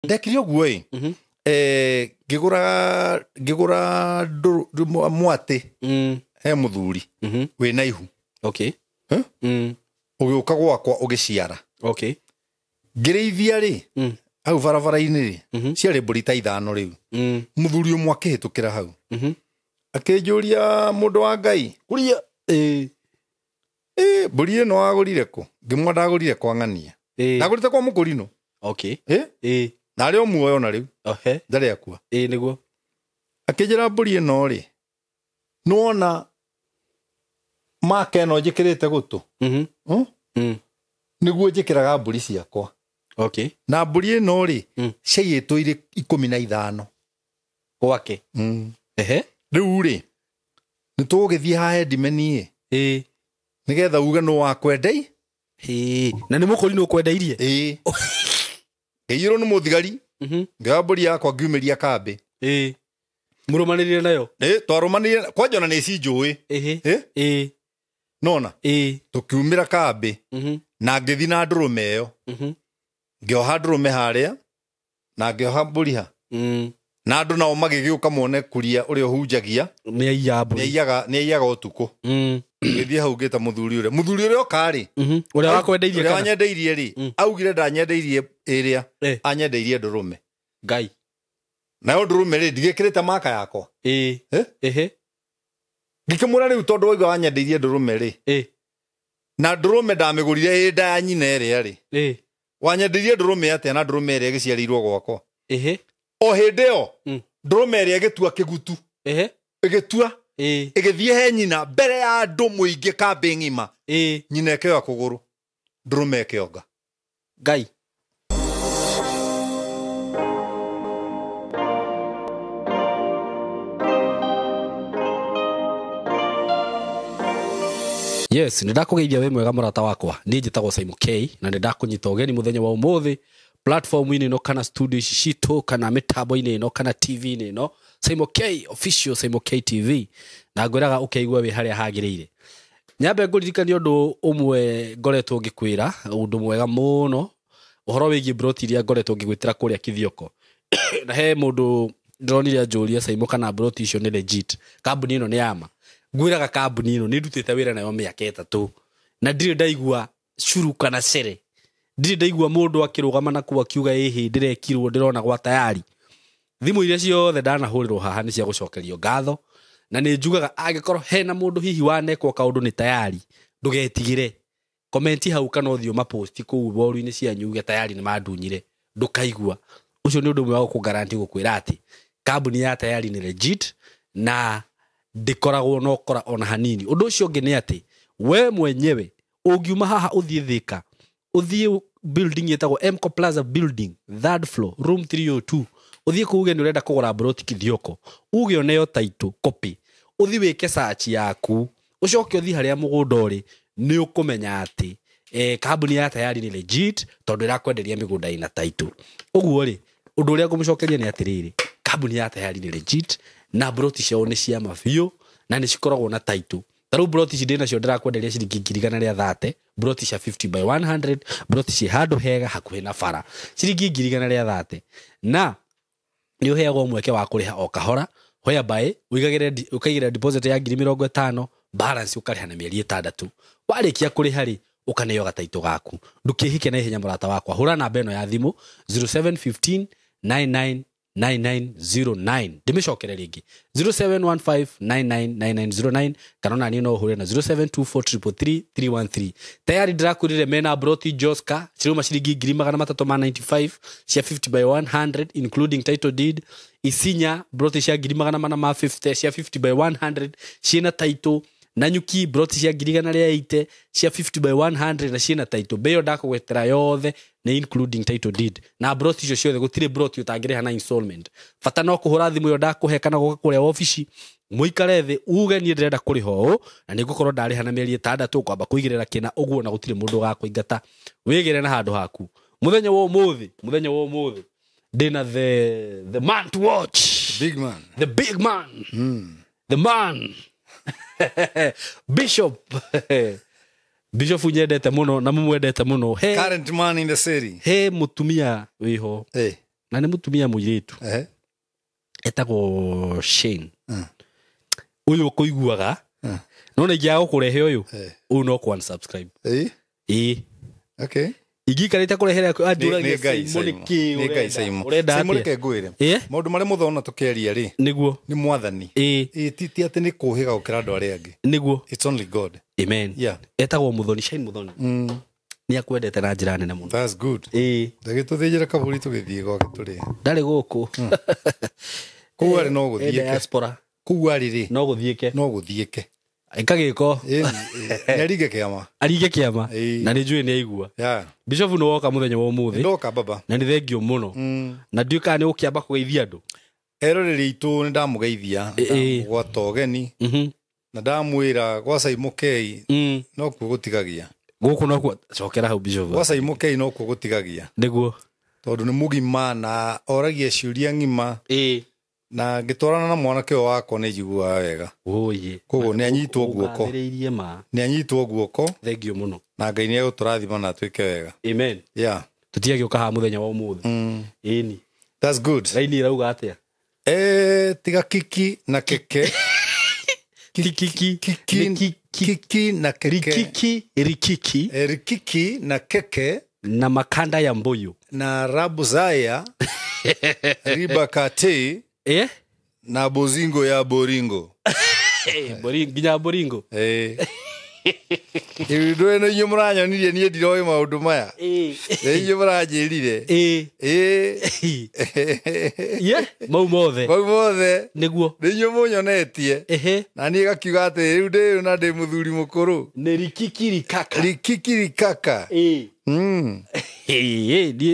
Ndekire ũguo ĩ, ngĩgũra mwatĩ he mũthuri wĩna ihu. Eh? Ũgĩũka gwakwa ũgĩciara. Ngĩrĩithia rĩ, hau barabara-inĩ rĩ, ciarĩ mbũri ta 5 rĩu. Mũthuri ũmwe akĩhĩtũkĩra hau. Akĩnjũria mũndũ wa Ngai, Kũria. Mbũri ĩno wagũrire kũ? Ngĩmwĩra ndagũrire kwa ng'ania. Ndagũrĩte kwa mũkũrinũ. Na arĩ o muoyo na rĩu. Ndarĩ akua. Nĩguo. Akĩnjĩra mbũri ĩno rĩ, nĩwona maka ĩno njĩkĩrĩte gũtũ? Nĩguo njĩkĩraga mbũri ciakwa. Na mbũri ĩno rĩ, ciaiyĩtwo irĩ 15. Gwake. Rĩu rĩ, nĩtũgũgĩthiĩ haha Endimeni ĩ. Nĩgetha uge nũ wakwendei? Na nĩ mũkũrinũ ũkwendeirie? Ngĩiyũrwo nĩ mũthigari. Ngĩoya mbũri yakwa ngiumĩria kambĩ. Mũrũmanĩrĩire nayo? Twarũmanĩrĩire, kwanja ona nĩ cinjũĩ. Nona? Tũkiumĩra kambĩ. Na ngĩthiĩ na ndũrũme ĩyo. Ngĩoha ndũrũme harĩa, na ngĩoha mbũri ha. Na andũ nao magĩgĩũka mone kuria ũrĩa ũhunjagia. Nĩ aiya mbũri. Nĩ aiyaga ũtukũ. Ngĩthiĩ hau ngĩta mũthuri ũrĩa. Mũthuri ũrĩa oka rĩ. Ũrĩa wakwendeirie Ũrĩa kana? wanyendeirie rĩ, augire ndanyendeirie ĩrĩa, anyendeirie ndũrũme. Ngai. Nayo ndũrũme rĩ, ndigĩkĩrĩte maka yakwa. Ngĩkĩmwĩra rĩu tondũ waigua wanyendeirie ndũrũme rĩ. Na ndũrũme ndamĩgũrire ĩ nda ya nyina ĩrĩa rĩ. Wanyendeirie ndũrũme atĩa na ndũrũme ĩrĩa ĩgĩciarĩirwo gwakwa? O hĩndĩ ĩyo, ndũrũme ĩrĩa ĩgĩtua kĩgutu. Ĩgĩtua. Ĩgĩthiĩ he nyina mbere ya andũ mũingĩ kambĩ ng'ima. Nyina ĩkĩoya kũgũrũ, ndũrũme ĩkĩonga. Ngai. Yes, nĩ ndakũgeithia wĩ mwega mũrata wakwa. Niĩ njĩtagwo Simon K na nĩ ndakũnyita ũgeni mũthenya wa ũmũthĩ platform-inĩ ĩno kana studio ici citũ kana mĩtambo-inĩ ĩno kana T V-inĩ ĩno, Simon K official, Simon K TV, na ngwĩraga ũkeigua wĩ harĩa hagĩrĩire. Nyambe ngũririkanie ũndũ ũmwe ngoretwo ngĩkwĩra, ũndũ mwega mũno, ũhoro wĩgiĩ broti iria ngoretwo ngĩgwĩtĩra kũrĩa Kithioko. Na he mũndũ ndĩronire anjũria Simon kana broti icio nĩ legit, kambuni ĩno nĩ ya ma. Ngwĩraga kambuni ĩno nĩ ndutĩte wĩra nayo mĩaka 3 na ndirĩ ndaigua curu kana cere, ndirĩ ndaigua mũndũ akĩrũgama na kũu akiuga ĩhĩ ndĩrekirwo ndĩrona gwa tayari. Thimũ iria ciothe ndanahũrĩrwo haha nĩ cia gũcokerio ngatho, na nĩ njugaga angĩkorwo hena mũndũ hihi wanekwo kaũndũ nĩ tayari, ndũgetigĩre komenti hau kana ũthiĩ ũmaposti kũu woru-inĩ cianyu uge tayari nĩ mandunyire, ndũkaigua. Ũcio nĩ ũndũ ũmwe wa gũkũ-guarantee gũkwĩra atĩ kambuni ya tayari nĩ legit na ndĩkoragwo na ũkora ona hanini. Ũndũ ũcio ũngĩ nĩ atĩ we mwenyewe ũngiuma haha ũthiĩ Thika, ũthiĩ building ĩtagwo Mco Plaza building, third floor, room 302, ũthiĩ kũu uge nĩ ũrenda kũgũra broti Kithioko, uge ũneo title copy, ũthiĩ wĩke search yaku, ũcoke ũthiĩ harĩa mũgũnda ũrĩ, nĩ ũkũmenya atĩ kambuni ya tayari nĩ legit tondũ ĩrakwenderia mĩgũnda ĩna title. Ũguo rĩ, ũndũ ũrĩa ngũmũcokeria nĩ atĩrĩrĩ, kambuni ya tayari nĩ legit na broti ciao nĩ cia ma biũ na nĩ cikoragwo na title. Ta rĩu broti ici ndĩnacio ndĩrakwenderia ciringi ngiri igana rĩa thate, broti cia 50 by 100, broti ciĩ handũ hega hakuhĩ na bara, ciringi ngiri igana rĩa thate. Na nĩ ũheagwo mweke wa kũrĩha o kahora, whereby ũkaigĩrĩra deposit ya ngiri mĩrongo ĩtano, balance ũkarĩha na mĩeri 6. Warĩkia kũrĩha rĩ, ũkaneo gataitũ gaku. Ndũkĩhike na ihenya mũrata wakwa, hũra namba ĩno ya thimũ zero seven fifteen nine nine nine nine zero nine. Ndĩmĩcokere rĩngĩ zero seven one five nine nine nine nine zero nine, kana ona niĩ no ũhũre na zero seven two four triple three three one three. Tayari ndĩrakwĩrire mena broti Joska cirauma ciringi ngiri magana matatũ ma 95 cia 50 by 100 including title deed. Isinya broti cia ngiri magana mana ma 50 cia 50 by 100 ciĩna title. Nanyuki broti cia ngiri igana rĩa eighty cia 50 by 100 na ciĩna title. Bei ĩyo ndakũgwetera yothe nĩ including title deed. Na broti icio ciothe gũtirĩ broti ũtangĩrĩha na installment. Bata no kũhũra thimũ ĩyo ndakũhe kana gũka kũrĩa obici, mũikare thĩ uge niĩ ndĩrenda kũrĩha ũũ na nĩ ngũkorwo ndarĩha na mĩeri 6, kwamba kũigĩrĩra kĩna ũguo na gũtirĩ mũndũ ũgakũingata. Wĩgĩre na handũ haku. Mũthenya wa ũmũthĩ, mũthenya wa ũmũthĩ ndĩna the man to watch. The big man. The big man. The man. Bishop. Bishop nyendete mũno na mũmwendete mũno. He current man in the city. He mutumia wĩho. Na nĩ mũtumia mũirĩtu. Etagwo Shane. Ũyũ ũkũiguaga. No nĩ ingĩaga gũkũrehe ũyũ. Ũyũ no kũ unsubscribe. Ĩĩ. Okay. Ingĩikarĩte kũrehere anjũragia Nĩ Simon nĩkĩ Nĩ Ngai Simon. ũrenda Simon atĩa? reke ngwĩre. Maũndũ marĩa mũthona tũkĩaria rĩ. Nĩguo. Nĩ mwathani. Ĩĩ. Ti atĩ nĩ kũhĩga gũkĩra andũ arĩa angĩ. Nĩguo. It's only God. Amen. Yeah. Etagwo Muthoni, Shane Muthoni. Nĩ akwendete na njĩra nene mũno. That's good. Ĩĩ. Ndagĩtũthĩnjĩra kabũri tũgĩthiĩ gwake tũrĩe. Ndarĩ gũkũ. Kũu arĩ no gũthiĩke. Diaspora. Kũu arĩ rĩ. No gũthiĩke. No gũthiĩke. Ĩka gĩko. Nĩ aringe kĩama. Aringe kĩama. Na nĩ njũĩ nĩ aigua. Yeah. Bishop nĩ woka mũthenya wa ũmũthĩ. Ndoka baba. Na nĩ thengio mũno. Na ndiũĩ kana nĩ ũkĩamba kũgeithia andũ. Eroreri aitũ nĩ ndamũgeithia. Ndamũgwata ũgeni. Na ndamwĩra gwa Simon K nokuo gũtigagia. Gũkũ nokuo cokera hau Bishop. Gwa Simon K nokuo gũtigagia. Nĩguo. Tondũ nĩ mũgima na oragia ciũria ng'ima. Na ngĩtwarana na mwanake ũyũ wakwa nĩ njiguaga wega. Oye. Koguo nĩ anyitwo guoko. Ũgathĩrĩirie ma. Nĩ anyitwo guoko. Thengio mũno. Na Ngai nĩ egũtũrathima na atuĩke wega. Amen. Yeah. Tũtiagĩũka haha mũthenya wa ũmũthĩ. Ĩni. That's good. Raini ĩrauga atĩa? Tiga kiki na keke. Kiki. Kiki. Kiki na keke. Rikiki. Rikiki. Rikiki na keke. Na makanda ya mbuyu. Na rabuzaya. Ribakate. Na bozingo ya boringo. Nginya boringo. Ndũĩ nĩ inyuĩ mũranyonirie niĩ ndiroĩ maũndũ maya. Nĩ inyuĩ mũranjĩrire. Mau mothe. Mau mothe. Nĩguo. Nĩ inyuĩ mũnyonetie. Na niĩ gakiuga atĩ rĩu ndĩ na ndĩ mũthuri mũkũrũ. Nĩ rikiki rikaka. Rikiki rikaka. Rĩu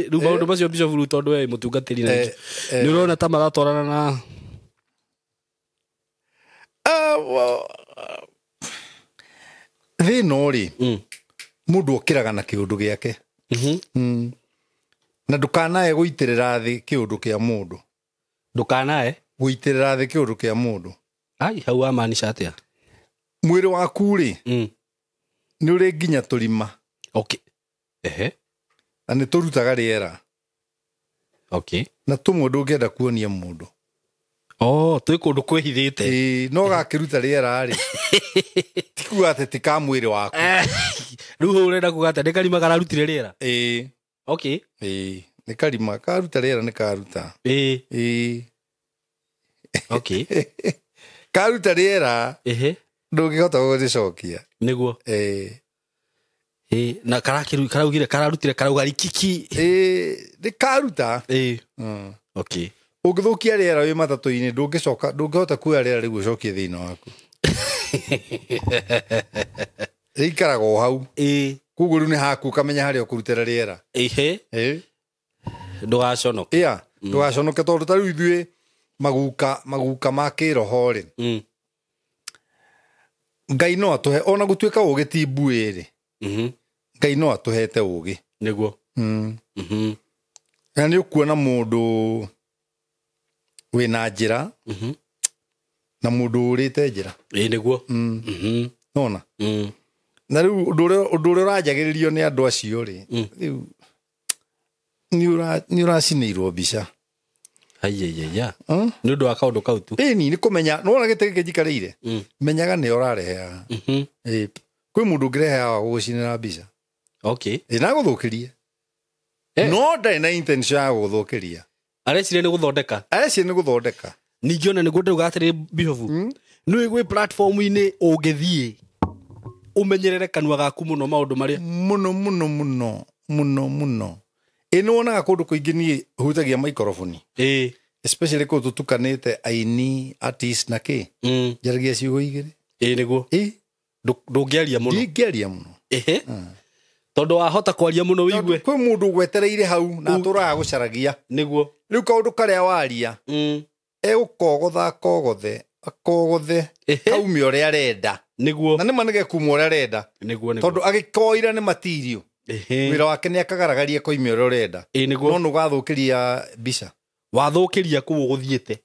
maũndũ macio Bishop rĩu tondũ we mũtungatĩri na nĩ ũrona ta maratwarana na thĩna rĩ mũndũ okĩraga na kĩũndũ gĩake. Na ndũkanae gũitĩrĩra thĩ kĩũndũ kĩa mũndũ. Ndũkanae gũitĩrĩra thĩ kĩũndũ kĩa mũndũ. Ai, hau wamaanisha atĩa? Mwĩrĩ waku rĩ nĩ ũrĩ nginya tũrima. Okay. Ehe. Na nĩ tũrutaga rĩera. Okay. Na tũmwe ndũngĩenda kuonia mũndũ. Oh, twĩ kũndũ kwĩhithĩte. Ĩĩ, no gakĩruta rĩera rĩ. Ti kuga atĩ ti ka mwĩrĩ waku. Rĩu hau ũrenda kuga atĩa? Nĩ karima kararutire rĩera? Ĩĩ. Okay. Ĩĩ, nĩ karima karuta rĩera nĩ karuta. Ĩĩ. Ĩĩ. Okay. Karuta rĩera. Ehe. Ndũngĩhota gũgĩcokia. Nĩguo. Ĩĩ. Ĩĩ, na karaugire kararutire karauga rikiki. Ĩĩ, nĩ karuta. Ĩĩ. Okay. Ũngĩthũkia rĩera wĩ matatũ-inĩ ndũngĩcoka ndũngĩhota kuoya rĩera rĩu ũcokie thĩinĩ waku. Rĩikaraga o hau. Ĩĩ. Koguo rĩu nĩ haku ũkamenya harĩa ũkũrutĩra rĩera. Ĩhĩ. Ĩĩ. Ndũgaconoke. Ĩa, ndũgaconoke tondũ ta rĩu ithuĩ maguka ma kĩroho rĩ. Ngai no atũhe ona gũtuĩka ũgĩ ti mbuĩ rĩ. Ngai no atũhete ũgĩ. Nĩguo. Na nĩ ũkuona mũndũ wĩna njĩra na mũndũ ũrĩte njĩra. Ĩĩ nĩguo. Nona. Na rĩu ũndũ ũrĩa ũranjagĩrĩrio nĩ andũ acio rĩ, rĩu nĩ ũracinĩirwo mbica. Aiaiaia. Nĩ ũndũ wa kaũndũ kau tu. Ĩni nĩ kũmenya, nĩwona gĩtĩ gĩkĩ njikarĩire? Menyaga nĩ ũrarehe haha. Ĩĩ. Kwĩ mũndũ ũngĩrehe haha gũgũcinĩra mbica. Okay. Ĩĩ na gũthũkĩrie. No ndarĩ na intention ya gũgũthũkĩria. Areciria nĩ gũthondeka. Areciria nĩ gũthondeka. Ningĩ ona nĩguo ndĩrauga atĩrĩ Bishop. Nĩ gwĩ platform-inĩ ũngĩthiĩ ũmenyerere kanua gaku mũno maũndũ marĩa mũno mũno mũno mũno mũno. Ĩ nĩ wonaga kũndũ kũingĩ niĩ hutagia microphone. Ĩĩ. Especially kũu tũtukanĩte aini, artist na kĩ. Njaragia ciugo igĩrĩ. Ĩĩ nĩguo. Ĩĩ. Ndũngĩaria mũno. Ndingĩaria mũno. Ĩhĩ. Tondũ wahota kwaria mũno wĩigue. Kwĩ mũndũ ũgwetereire hau na atũraga gũcaragia. Nĩguo. Rĩu kaũndũ karĩa waria. Egũkogotha akogothe akogothe kaume ũrĩa arenda. Nĩguo. Na nĩma nĩgekuma ũrĩa arenda. Nĩguo nĩguo. Tondũ agĩkoira nĩ matirio. Wĩra wake nĩ akagaragaria koime ũrĩa ũrenda. Ĩĩ nĩguo. No nĩũgathũkĩria mbica. Wathũkĩria kũu ũgũthiĩte.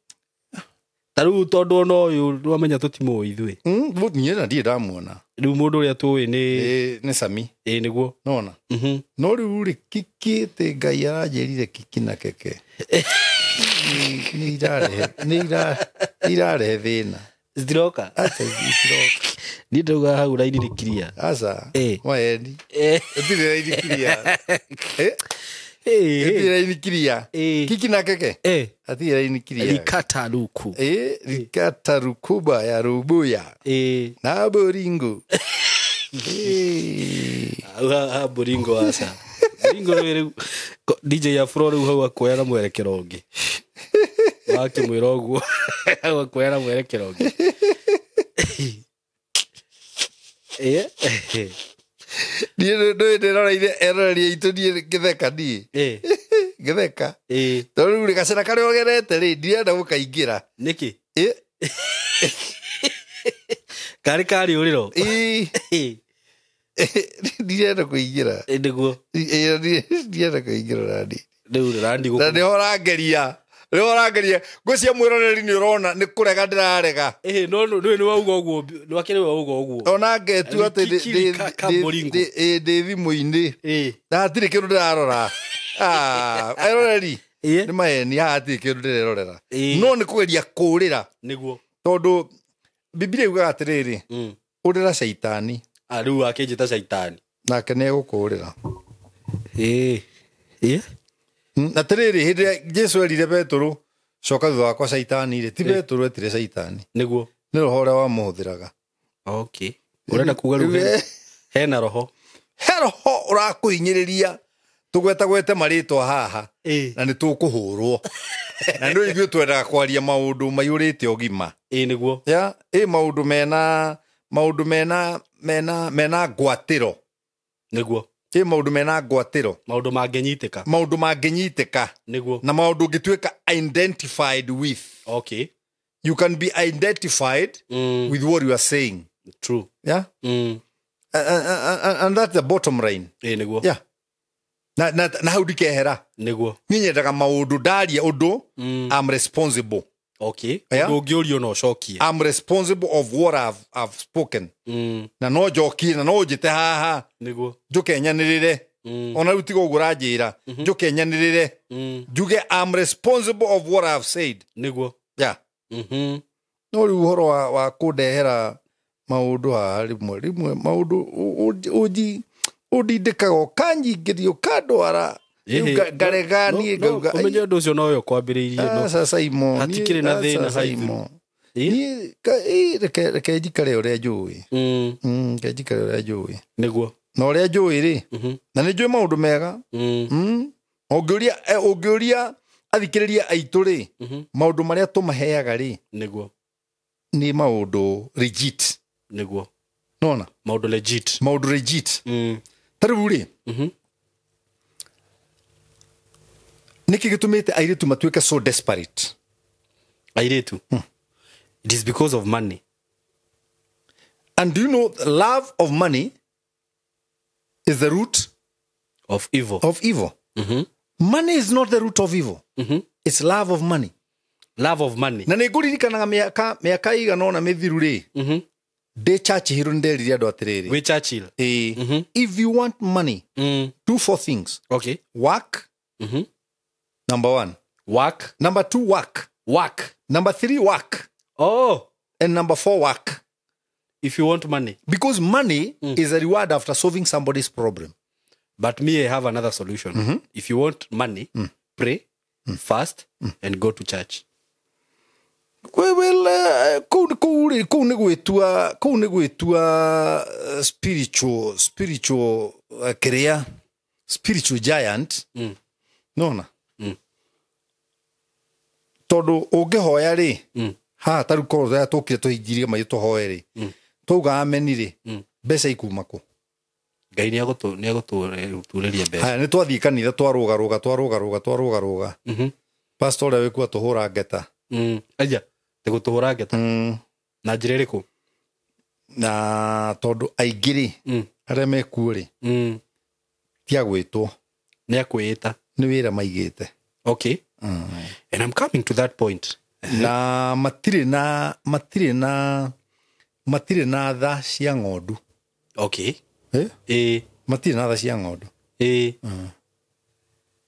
Ta rĩu tondũ ona ũyũ nĩwamenya tũtimũĩ ithuĩ. Niĩ na ndirĩ ndamuona. Rĩu mũndũ ũrĩa tũĩ nĩ nĩ Sami. Ĩĩ nĩguo. Nona. No rĩu rĩ kiki ĩtĩ Ngai aranjĩrire kiki na keke. Nĩ irarehe thĩna. Citiroka? Aca itiroka. Niĩ ndauga hau raini nĩ clear. Aca. Waeni. Ĩtirĩ raini clear. Ĩtirĩ raini clear. Kiki na keke. Hatirĩ raini clear. Rikata ruku. Rikata rukuba ya rubuya. Na boringo. Ha boringo aca. Boringo rĩu DJ Afro rĩu hau akuoya na mwerekero ũngĩ. Wakĩmwĩra ũguo. Hau akuoya na mwerekero ũngĩ. Niĩ ndũĩ ndĩroreire eroreri aitũ niĩ ngĩtheka niĩ. Ngĩtheka. Tondũ rĩu rĩ gacĩra karĩa ũgerete rĩ ndirenda gũkaingĩra. Nĩkĩ? Karĩ karĩũrĩro? Ndirenda kũingĩra. Nĩguo. Ndirenda kũingĩra nani. Rĩu randi gũkũ. Na nĩho ũrangeria. Nĩho ũrangeria. Ngwĩciria mwĩroreri nĩ ũrona nĩ kũrega ndĩrarega. No nĩ nĩ wauga ũguo. Nĩ wakĩrĩ wauga ũguo. Ona ngetua atĩ ndĩ thimũ-inĩ. Na hatirĩ kĩndũ ndĩrarora. Eroreri. Nĩ maheni haha hatirĩ kĩndũ ndĩrerorera. No nĩ kũgeria kũũrĩra. Nĩguo. Tondũ Bibilia yugaga atĩrĩrĩ, ũrĩra caitani. Rĩu akĩnjĩta caitani. Nake nĩ egũkũũrĩra. Atĩrĩrĩ, hĩndĩ ĩrĩa Jesũ erire Petũrũ, coka thutha wakwa caitani rĩ, ti Petũrũ etire caitani. Nĩguo. Nĩ roho ũrĩa wamũhũthĩraga. Okay. Ũrenda kuga rĩu hena roho. He roho ũrakũhinyĩrĩria tũgwetagwete marĩtwa haha na nĩ tũkũhũrwo. Na nĩ ithuĩ twendaga kwaria maũndũ maiyũrĩte ũgima. Nĩguo. Ya, maũndũ mena maũndũ mena mena mena ngwatĩro. Nĩguo. Maũndũ mena ngwatĩro. Maũndũ mangĩnyitĩka. Maũndũ mangĩnyitĩka. Nĩguo. Na maũndũ ũngĩtuĩka identified with. Okay. You can be identified with what you are saying. True. Yeah? And that's the bottom line. Nĩguo. Yeah. Na hau ndikehera. Nĩguo. Niĩ nyendaga maũndũ ndaria ũndũ, I'm responsible. Okay. Ũndũ ũngĩũrio no ũcokie. I'm responsible of what I've spoken. Na no njokie na no njĩte haha. Nĩguo. Njũke nyanĩrĩre. Ona rĩu tiga ũguo ũranjĩra. Njũke nyanĩrĩre. Njuge I'm responsible of what I've said. Nĩguo. Yeah. No rĩu ũhoro wa kũndehera maũndũ haha rĩmwe maũndũ ũndindĩkaga ũkanyingĩria ũkandwara. Ngarega niĩ ngauga. Ũmenye ũndũ ũcio nowe ũkwambĩrĩirie no. Aca Simon. Hatikĩrĩ na thĩna Simon. Niĩ reke njikare ũrĩa njũĩ. Reke njikare ũrĩa njũĩ. Nĩguo. Na ũrĩa njũĩ rĩ, na nĩ njũĩ maũndũ mega. Ũngĩũria athikĩrĩria aitũ rĩ, maũndũ marĩa tũmaheaga rĩ, Nĩguo. Nĩ maũndũ legit. Nĩguo. Nona? Maũndũ legit. Maũndũ legit. Ta rĩu rĩ, nĩkĩ gĩtũmĩte airĩtu matuĩke so desperate? Airĩtu? It is because of money. And do you know the love of money is the root of evil. Of evil. Money is not the root of evil. It's love of money. Love of money. Na nĩngũririkanaga mĩaka ĩigana ũna mĩthiru rĩ, ndĩ Churchill nĩnderire andũ atĩrĩrĩ. Wĩ Churchill? If you want money, do four things. Okay. Work. Number one. Work. Number two, work. Work. Number three, work. Oh. And number four, work. If you want money. Because money is a reward after solving somebody's problem. But me, I have another solution. If you want money, pray, fast, and go to church. Well, kũu nĩ gwĩtua spiritual kĩrĩa, spiritual giant. Nona? Tondũ ũngĩhoya rĩ, haha ta rĩu korwo rĩrĩa tũkire tũhingirie maitũ tũhoe rĩ, twauga ameni rĩ, mbeca ikuma kũ? Ngai nĩ egũtũrĩria mbeca. Haya, nĩ twathiĩ kanitha twarũga. Pastor ũrĩa wĩkuo atũhũra ngeta. Aja, tũgũtũhũra ngeta. Na njĩra ĩrĩkũ? Na tondũ aingĩ rĩ, arĩa mekuo rĩ, ti a gwĩtwo. Nĩ a kwĩĩta. Nĩ wĩra maigĩte. Okay. And I'm coming to that point. Na matirĩ na tha cia ng'ondu. Okay. Eh? Matirĩ na tha cia ng'ondu.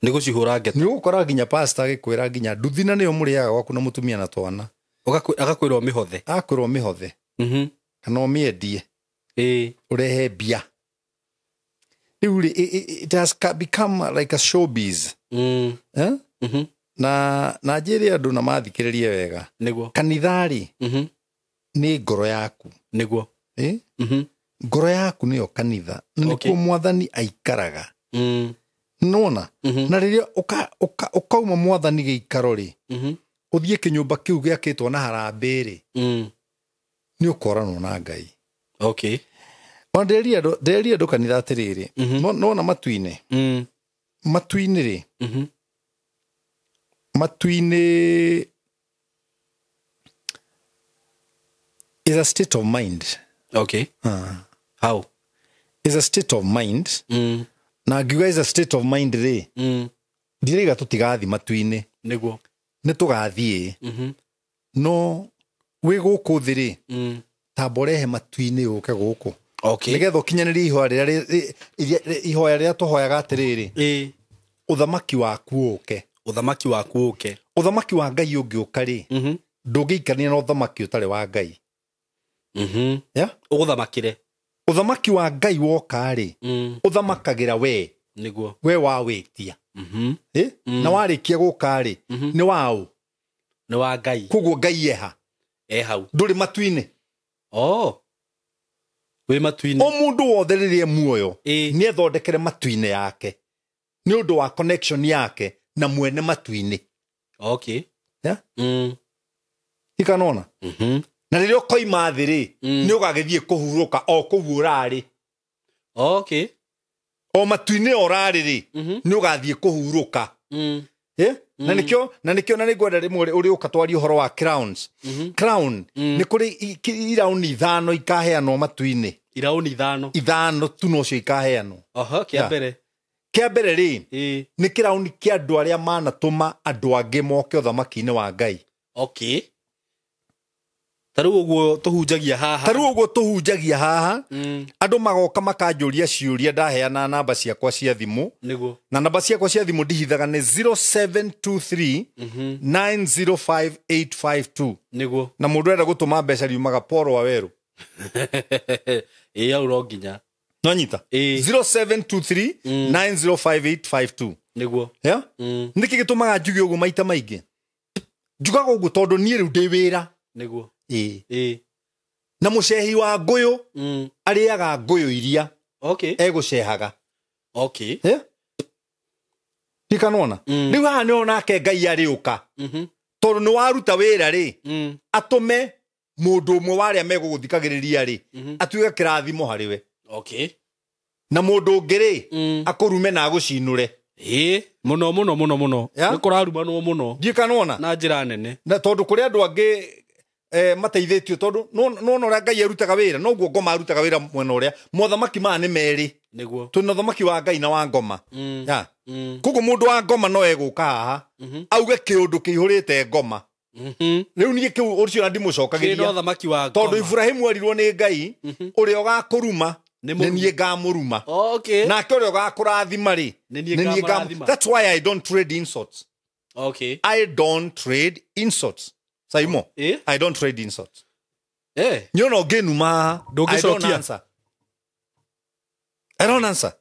Nĩ gũcihũra ngeta. Nĩ ũgũkora nginya pastor agĩkwĩra nginya nduthi na nĩyo mũrĩaga gwaku na mũtumia na twana. Agakwĩrwo mĩhothe. Akwĩrwo mĩhothe. Kana ũmĩendie. Ũrehe mbia. Rĩu rĩ, it has become like a showbiz. Eh? Na njĩre andũ na mathikĩrĩrie wega. Nĩguo. Kanitha rĩ, nĩ ngoro yaku. Nĩguo. Ngoro yaku nĩyo kanitha. Na nĩkuo mwathani aikaraga. Nona. Na rĩrĩa ũkauma mwathani gĩikaro rĩ, ũthiĩ kĩnyũmba kĩu gĩakĩtwo na harambee rĩ, nĩ ũkoranwo na Ngai. Okay. Ona nderie andũ kanitha atĩrĩrĩ, nona matu-inĩ. Matu-inĩ rĩ, matu-inĩ is a state of mind. Okay. How? Is a state of mind. Na ngiuga is a state of mind rĩ, ndiraiga tũtigathiĩ matu-inĩ. Nĩguo. Nĩ tũgathiĩ. No wĩ gũkũ thĩ rĩ, tamba ũrehe matu-inĩ ũke gũkũ. Okay. Nĩgetha ũkinyanĩrie ihoya rĩrĩa tũhoyaga atĩrĩrĩ, ũthamaki waku ũke. Ũthamaki waku ũke. Ũthamaki wa Ngai ũngĩũka rĩ, ndũngĩikarania na ũthamaki ũtarĩ wa Ngai. Yeah? Ũgũthamakĩre. Ũthamaki wa Ngai woka rĩ, ũthamakagĩra we. Nĩguo. We wawĩtia. Na warĩkia gũka rĩ, nĩ waũ? Nĩ wa Ngai. Koguo Ngai eha. E hau. Ndũrĩ matu-inĩ. Oh. Wĩ matu-inĩ. O mũndũ wothe rĩrĩa muoyo, nĩ ethondekere matu-inĩ yake. Nĩ ũndũ wa connection yake na mwene matu-inĩ. Okay. Yeah? Ikanona. Na rĩrĩa ũkoima thĩ rĩ, nĩ ũgagĩthiĩ kũhurũka o kũu ũrarĩ. Okay. O matu-inĩ ũrarĩ rĩ, nĩ ũgathiĩ kũhurũka. Na nĩkĩo na nĩngwenda rĩmwe ũrĩ ũka twarie ũhoro wa crowns. Crown nĩ kũrĩ irauni ithano ikaheanwo matu-inĩ. Irauni ithano. Ithano tu nocio ikaheanwo. Oho, kĩa mbere. Kĩa mbere rĩ, nĩ kĩrauni kĩa andũ arĩa manatũma andũ angĩ moke ũthamaki-inĩ wa Ngai. Okay. Ta rĩu ũguo tũhunjagia haha. Andũ magoka makanjũria ciũria, ndaheana namba ciakwa cia thimũ. Nĩguo. Na namba ciakwa cia thimũ ndihithaga nĩ 0723 905852. Nĩguo. Na mũndũ enda gũtũma mbeca riumaga Paul Waweru. Ĩ hau no nginya. No nyita. 0723 905852. Nĩguo. Yeah? Nĩkĩ gĩtũmaga njuge ũguo maita maingĩ? Njugaga ũguo tondũ niĩ rĩu ndĩ wĩra. Nĩguo. Na mũcehi wa ngũyũ arĩaga ngũyũ iria egũcehaga. Okay. Ndikanona. Rĩu haha nĩho nake Ngai arĩũka. Tondũ nĩ waruta wĩra rĩ, atũme mũndũ ũmwe wa arĩa megũgũthikagĩrĩria rĩ, atuĩke kĩrathimo harĩ we. Okay. Na mũndũ ũngĩ rĩ, akũrume na agũcinũre. Mũno mũno mũno mũno. Nĩ kũrarumanwo mũno. Ndikanona. Na njĩra nene. Na tondũ kũrĩ andũ angĩ mateithĩtio tondũ nona ũrĩa Ngai arutaga wĩra, noguo ngoma arutaga wĩra mwena ũrĩa. Mothamaki maya nĩ merĩ. Nĩguo. Twĩna ũthamaki wa Ngai na wa ngoma. Koguo mũndũ wa ngoma no egũka haha auge kĩũndũ kĩihũrĩte ngoma. Rĩu niĩ kĩu ũcio na ndimũcokagĩria. Kĩna ũthamaki wa ngoma. Tondũ Ibrahimu erirwo nĩ Ngai, ũrĩa ũgakũruma nĩ niĩ ngamũruma. Okay. Nake ũrĩa ũgakũrathima rĩ, nĩ niĩ ngamũrathima. That's why I don't trade insults. Okay. I don't trade insults. Saimo, I don't trade insults. Nyono ngĩnuma, I don't answer. I don't answer.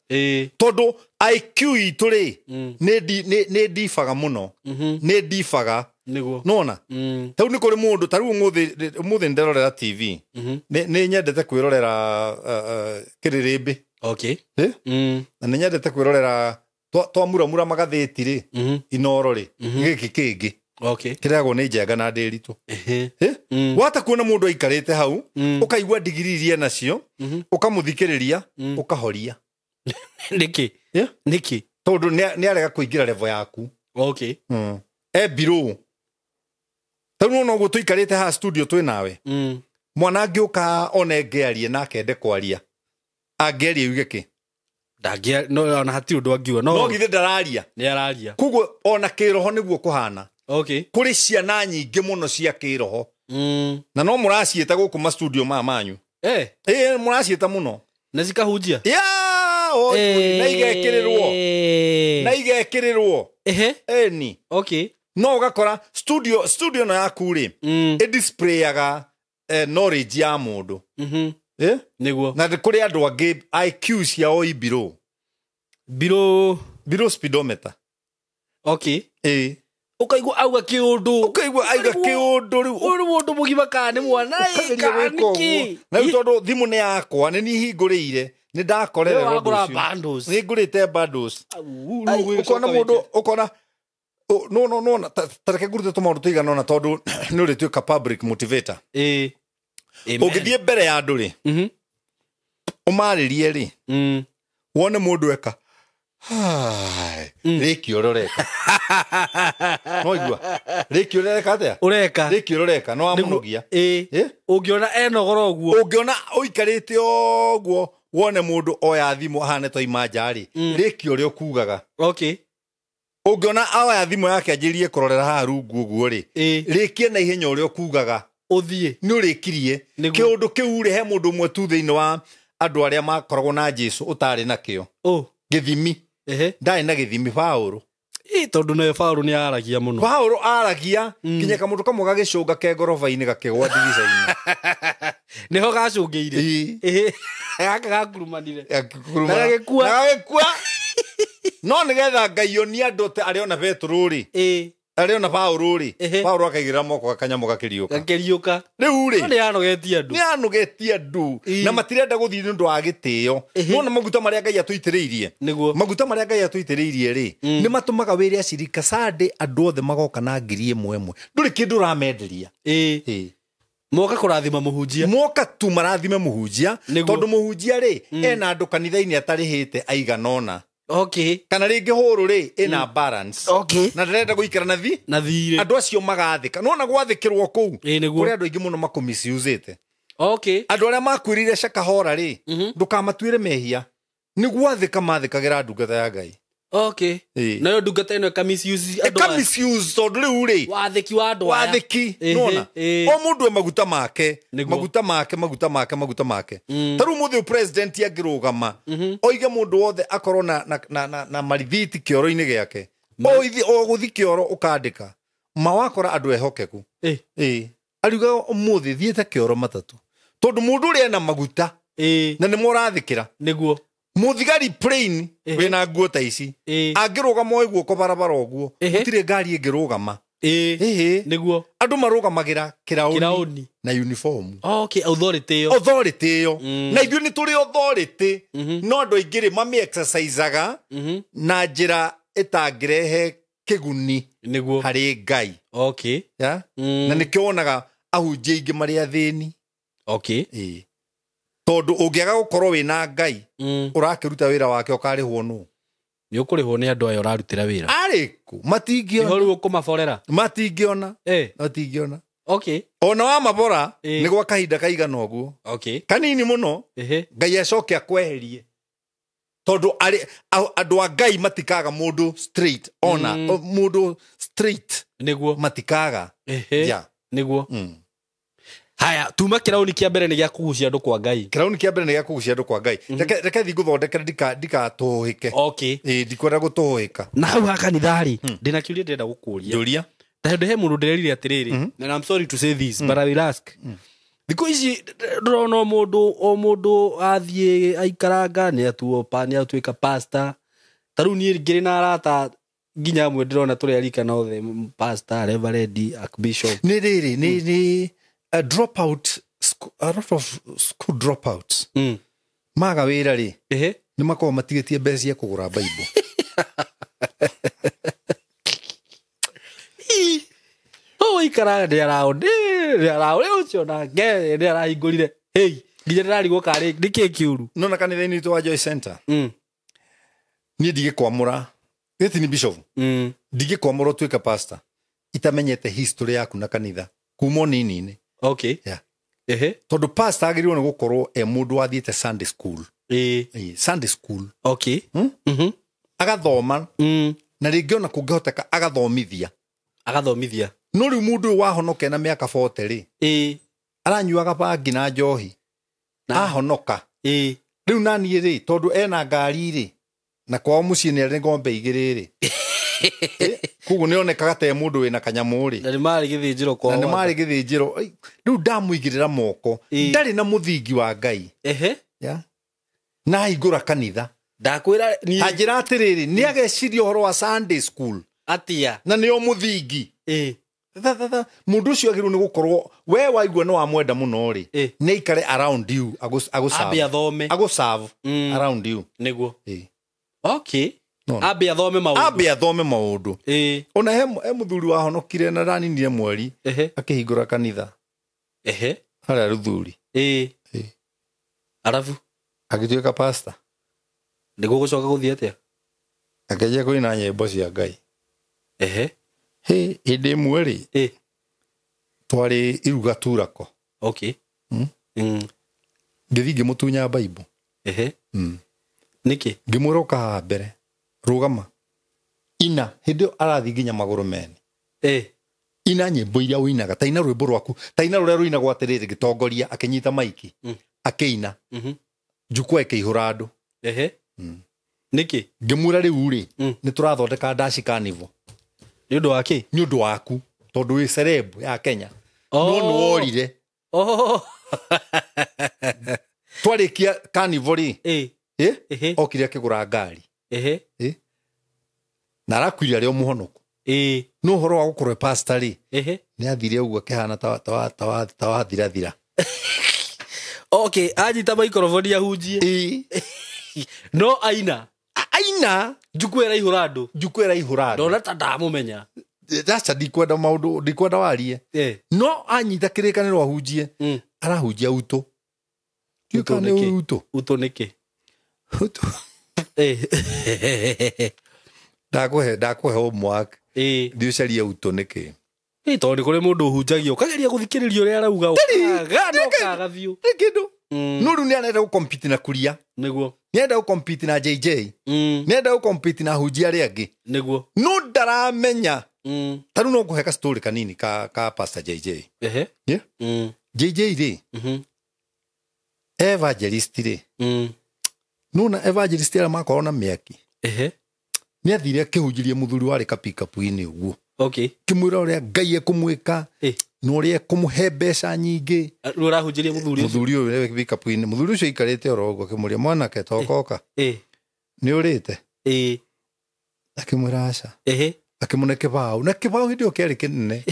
Tondũ IQ itũ rĩ, nĩ ndibaga mũno. Nĩ ndibaga. Nĩguo. Nona? Tau nĩ kũrĩ mũndũ, ta rĩu ũmũthĩ nĩnderorera TV. Nĩ nyendete kwĩrorera kĩrĩrĩmbĩ. Okay. Na nĩ nyendete kwĩrorera twamuramura magathĩti rĩ, Inoro rĩ, gĩkĩ kĩngĩ. Okay. Kĩragwo nĩ Njenga na Ndĩritũ. Wata kuona mũndũ aikarĩte hau, ũkaigua ndigiri iria nacio, ũkamũthikĩrĩria, ũkahoria. Nĩkĩ? Nĩkĩ? Tondũ nĩ arega kũingĩra level yaku. Okay. E below. Ta rĩu nona ũguo tũikarĩte haha studio twĩ nawe. Mwana angĩũka one ngĩarie nake ende kwaria. Angĩaria yuge kĩ? Ndangĩa, no ona hatirĩ ũndũ angiuga. No githĩ ndararia. Nĩ araria. Koguo ona kĩroho nĩguo kũhana. Okay. Kũrĩ ciana nyingĩ mũno cia kĩroho. Mm. Na no mũraciĩta gũkũ mastudio maya manyu. Eh. Ĩĩ, mũraciĩta mũno. Na cikahunjia. Ya, oi, na igekĩrĩrwo. Na igekĩrĩrwo. Ehe. Ĩni. Okay. No ũgakora studio ĩno yaku rĩ, ĩdisplayaga knowledge ya mũndũ. Eh? Nĩguo. Na kũrĩ andũ angĩ IQ ciao i below. Below. Below speedometer. Okay. Ĩĩ. Ũkaigua auga kĩũndũ. Ũkaigua aiga kĩũndũ rĩu. Ũyũ nĩ mũndũ mũgima kana nĩ mwana ĩ, Ũkageria kana gwĩka nĩ ũguo. kĩ? Na rĩu tondũ thimũ nĩ yakwa, nĩ niĩ hingũrĩire, nĩ ndakorerera Nĩwe ũndũ wagũra ũcio. bundles. Nĩ ngũrĩte bundles. Au, Ai, rĩu ũkona ũgĩcoka mũndũ wĩke. ũkona no ta reke ngũrute tũmaũndũ tũigana ũna tondũ nĩ ũrĩtuĩka public motivator. Ĩ. Amen. Ũngĩthiĩ mbere ya andũ rĩ, ũmarĩrie rĩ, wone mũndũ eka rĩki ũrĩa ũreka. No igua rĩki ũrĩa ũreka atĩa? Ũreka. Rĩki ũrĩa ũreka no wamũnogia. Ĩ. Ĩ? Ũngĩona enogora ũguo. Ũngĩona ũikarĩte ũguo wone mũndũ oya thimũ ahane ta oima nja rĩ, rĩki ũrĩa ũkugaga. Okay. Ũngĩona oya thimũ yake anjĩrĩrie kũrorera haha rungu ũguo rĩ, Ĩ. rĩkie na ihenya ũrĩa ũkugaga. Ũthiĩ. Nĩ ũrĩkirie. Nĩguo. Kĩũndũ kĩu rĩ, he mũndũ ũmwe tu thĩinĩ wa andũ arĩa makoragwo na Jesu ũtarĩ nakĩo. Ũ. Gĩthimi. Ehe. Ndarĩ na gĩthimi Paũlũ. Ĩ, tondũ nawe Paũlũ nĩ aragia mũno. Paũlũ aragia nginya kamũndũ kamwe gagĩcũnga ke ngoroba-inĩ gakĩgwa ndirica-inĩ. Nĩho gacũngĩire. Ĩ. Ĩhĩ. Gaka gakurumanire. Gakĩkurumana. Na gagĩkua. Na gagĩkua. No nĩgetha Ngai onie andũ atĩ arĩ ona Petero rĩ, Ĩ. arĩ ona Paũlũ rĩ, Ehe. Paũlũ akaigĩrĩra moko gakanyamũ gakĩriũka. Gakĩriũka. Rĩu rĩ, No nĩ anogetie andũ. nĩ anogetie andũ Ĩ. na matirenda gũthiĩ nĩ ũndũ wa gĩtĩo. Ehe. Nona maguta marĩa Ngai atũitĩrĩirie. Nĩguo. Maguta marĩa Ngai atũitĩrĩirie rĩ, nĩ matũmaga wĩre acirika Sunday andũ othe magoka na ngiri ĩmwe ĩmwe. Ndũrĩ kĩndũ ũramenderia. Ĩ. Ĩ. Moka kũrathima mũhunjia. Moka tu marathime mũhunjia Nĩguo. tondũ mũhunjia rĩ ena andũ kanitha-inĩ atarĩhĩte aigana ũna. Okay. Kana rĩngĩ hũrũ rĩ ĩna balance. Okay. Na ndĩrenda gũikara na thi Na thirĩ. andũ acio magathĩka. Nona gwathĩkĩrwo kũu. Ĩ, nĩguo. Kũrĩ andũ aingĩ mũno makũmisiusĩte. Okay. Andũ arĩa makuĩrĩire Shakahola rĩ, ndũkamatuĩre mehia. Nĩ gwathĩka mathĩkagĩra ndungata ya Ngai. Okay. Ĩ. Nayo ndungata ĩno ĩka misuse andũ Ĩka aya. misuse tondũ rĩu rĩ, Wathĩki wa andũ aya. wathĩki Ĩhĩ, nona ĩ. o mũndũ e maguta make. Nĩguo. Maguta make, maguta make, maguta make. Ta rĩu mũthĩ ũyũ president angĩrũgama oige mũndũ wothe akorwo na marithiti kĩoro-inĩ gĩake, o gũthi kĩoro ũkandĩka ma wakora andũ ehokeku. Ĩ. Ĩ. Ariuga ũmũthĩ thiĩte kĩoro matatũ tondũ mũndũ ũrĩa ena maguta Ĩ. na nĩmo ũrathĩkĩra. Nĩguo. Mũthigari plain Ĩhĩ. wĩna nguo ta ici Ĩ. angĩrũgama oe guoko barabara ũguo Ĩhĩ. gũtirĩ ngari ĩngĩrũgama. Ĩ. Ĩhĩ. Nĩguo. Andũ marũgamagĩra kĩraũni Kĩraũni. na uniform. Okay, authority ĩyo. Authority ĩyo. Na ithuĩ nĩ tũrĩ authority no andũ aingĩ rĩ mami exercisaga na njĩra ĩtangĩrehe kĩguni Nĩguo. harĩ Ngai. Okay. Ya? Na nĩkĩo wonaga ahunjia aingĩ marĩ athĩni. Okay. Ĩĩ. Tondũ ũngĩaga gũkorwo wĩna Ngai ũrakĩruta wĩra wake ũkarĩhwo nũ? Nĩ ũkũrĩhwo nĩ andũ aya ũrarutĩra wĩra. Arĩkũ? Nĩho Matingĩona. rĩu ũkũmaborera. Matingĩona. Ĩ. Matingĩona. Okay. Ona wamabora Ĩ. nĩ gwa kahinda kaigana ũguo. Okay. Kanini mũno. Ĩhĩ. Ngai acoke akweherie. Tondũ andũ a Ngai matikaga mũndũ straight ona mũndũ straight Nĩguo. matikaga. Ĩhĩ. Yeah. Nĩguo. Haya, tuma kĩraũni kĩa mbere nĩ gĩa kũgucia andũ kwa Ngai. Kĩraũni kĩa mbere nĩ gĩa kũgucia andũ kwa Ngai. Reke thiĩ ngũthondekere ndikatũhĩke. Okay. Ĩ, ndikwenda gũtũhĩka. Na hau ha kanitha rĩ, ndĩna kĩũria ndĩrenda gũkũria. Njũria. Tondũ he mũndũ ndĩrerire atĩrĩrĩ, and I'm sorry to say this, but I will ask. Thikũ ici ndĩrona o mũndũ athiĩ aikaranga nĩ atuo nĩ atuĩka pastor. Ta rĩu niĩ ngĩrĩ na arata nginya amwe ndĩrona tũrĩ arika na othe, pastor, reverend, archbishop. Nĩ rĩrĩ, nĩ a dropout, a lot of school dropouts. Maga wĩra rĩ, Ehe. nĩ makoragwo matigĩtie mbeca cia kũgũra Bible. Ũikaraga nĩ araũ ũcio nake nĩ arahingũrire. Hey, nginya ndĩrarigwo karĩ nĩkĩ kĩũru. Nona kanitha-inĩ witũ wa Joy Center. Niĩ ndingĩkwamũra. Gĩti nĩ bishop. Ndingĩkwamũra ũtuĩke pastor itamenyete history yaku na kanitha kuma ũnini-inĩ. Okay. Yeah. Ehe. Tondũ pastor agĩrĩirwo nĩ gũkorwo e mũndũ wathiĩte Sunday school. Ĩ. Ĩ, Sunday school. Okay. Agathoma na rĩngĩ ona kũngĩhoteka agathomithia. Agathomithia. No rĩu mũndũ ũyũ wahonoke na mĩaka 40 rĩ. Aranyuaga bangi na njohi. Ahonoka. Rĩu naniĩ rĩ tondũ ena ngari rĩ na kwao mũciĩ nĩ arĩ ng'ombe igĩrĩ rĩ. Koguo nĩ onekaga ta mũndũ wĩna kanyamũ rĩ. Na nĩ marĩ gĩthĩnjĩro kwao. Na nĩ marĩ gĩthĩnjĩro. Rĩu ndamũigĩrĩra moko. Ndarĩ na mũthingi wa Ngai. Na ahingũra kanitha. Ndakwĩra niĩ. Anjĩra atĩrĩrĩ nĩ ageciria ũhoro wa Sunday school. Atia. Na nĩo mũthingi. Mũndũ ũcio agĩrĩirwo nĩ gũkorwo we waigua nĩ wamwenda mũno rĩ. Nĩ aikare around you agũserve. Athome. Agũserve around you. Nĩguo. Okay. Ambe athome maũndũ. Ambe athome maũndũ. Ona he mũthuri wahonokire na ndaninire mweri akĩhingũra kanitha. Harĩa Ruthuri. Arabu agĩtuĩka pastor. Nĩguo gũcoka gũthiĩ atĩa? Akĩanjia kũina nyĩmbo cia Ngai. Hĩndĩ ĩmwe rĩ twarĩ iruga Turako. Okay. Ngĩthiĩ ngĩmũtunya Bible. Nĩkĩ? Ngĩmwĩra ũka haha mbere. Rũgama. Ina hĩndĩ ĩyo arathiĩ nginya magũrũ mene. Ina nyĩmbo iria ũinaga ta ina rwĩmbo rwaku ta ina rũrĩa rũinagwo atĩrĩrĩ ngĩtongoria akĩnyita maiki akĩina jukwaa ĩkĩihũra andũ. Nĩkĩ? Ngĩmwĩra rĩu rĩ nĩ tũrathondeka ndaci carnival. Nĩ ũndũ wa kĩ? Nĩ ũndũ waku tondũ wĩ celeb ya Kenya. No nĩ worire. Twarĩkia carnival rĩ okire akĩgũra ngari. Na arakuire arĩ o mũhonoku. No ũhoro wa gũkorwo pastor rĩ nĩ athire ũguo akĩhana ta wathirathira. Okay, anyita microphone ahunjie. No aina. Aina jukwaa ĩraihũra andũ. Jukwaa ĩraihũra andũ. Ndona ta ndamũmenya. Aca ndikwenda maũndũ ndikwenda warie. No anyita kĩrĩkanĩro ahunjie. Arahunjia utũ. Utũ nĩkĩ? Utũ nĩkĩ? Utũ. Ndakũhe homework. Thiĩ ũcarie utũ nĩkĩ. Tondũ nĩ kũrĩ mũndũ ũhunjagia ũkageria gũthikĩrĩria ũrĩa arauga ũkaga biũ. Nĩ kĩndũ. No rĩu nĩ arenda gũcompete na Kuria. Nĩguo. Nĩ arenda gũcompete na JJ. Nĩ arenda gũcompete na ahunjia arĩa angĩ. Nĩguo. No ndaramenya. Ta rĩu no ngũhe ka story kanini ka Pastor JJ. JJ rĩ evangelist rĩ nona evangelist arĩa makorwo na mĩaki. Nĩ athire akĩhunjĩria mũthuri warĩ kapikapu-inĩ ũguo. Kĩmwĩra ũrĩa Ngai ekũmwĩka na ũrĩa ekũmũhe mbeca nyingĩ. Rĩu ũrahunjĩria mũthuri ũcio? Mũthuri ũyũ wĩ pikapu-inĩ. Mũthuri ũcio aikarĩte oro ũguo akĩmũria mwanake tokoka. Nĩ ũrĩte? Akĩmwĩra aca. Akĩmũne kĩbaũ. Na kĩbaũ hĩndĩ ĩyo kĩarĩ kĩnene.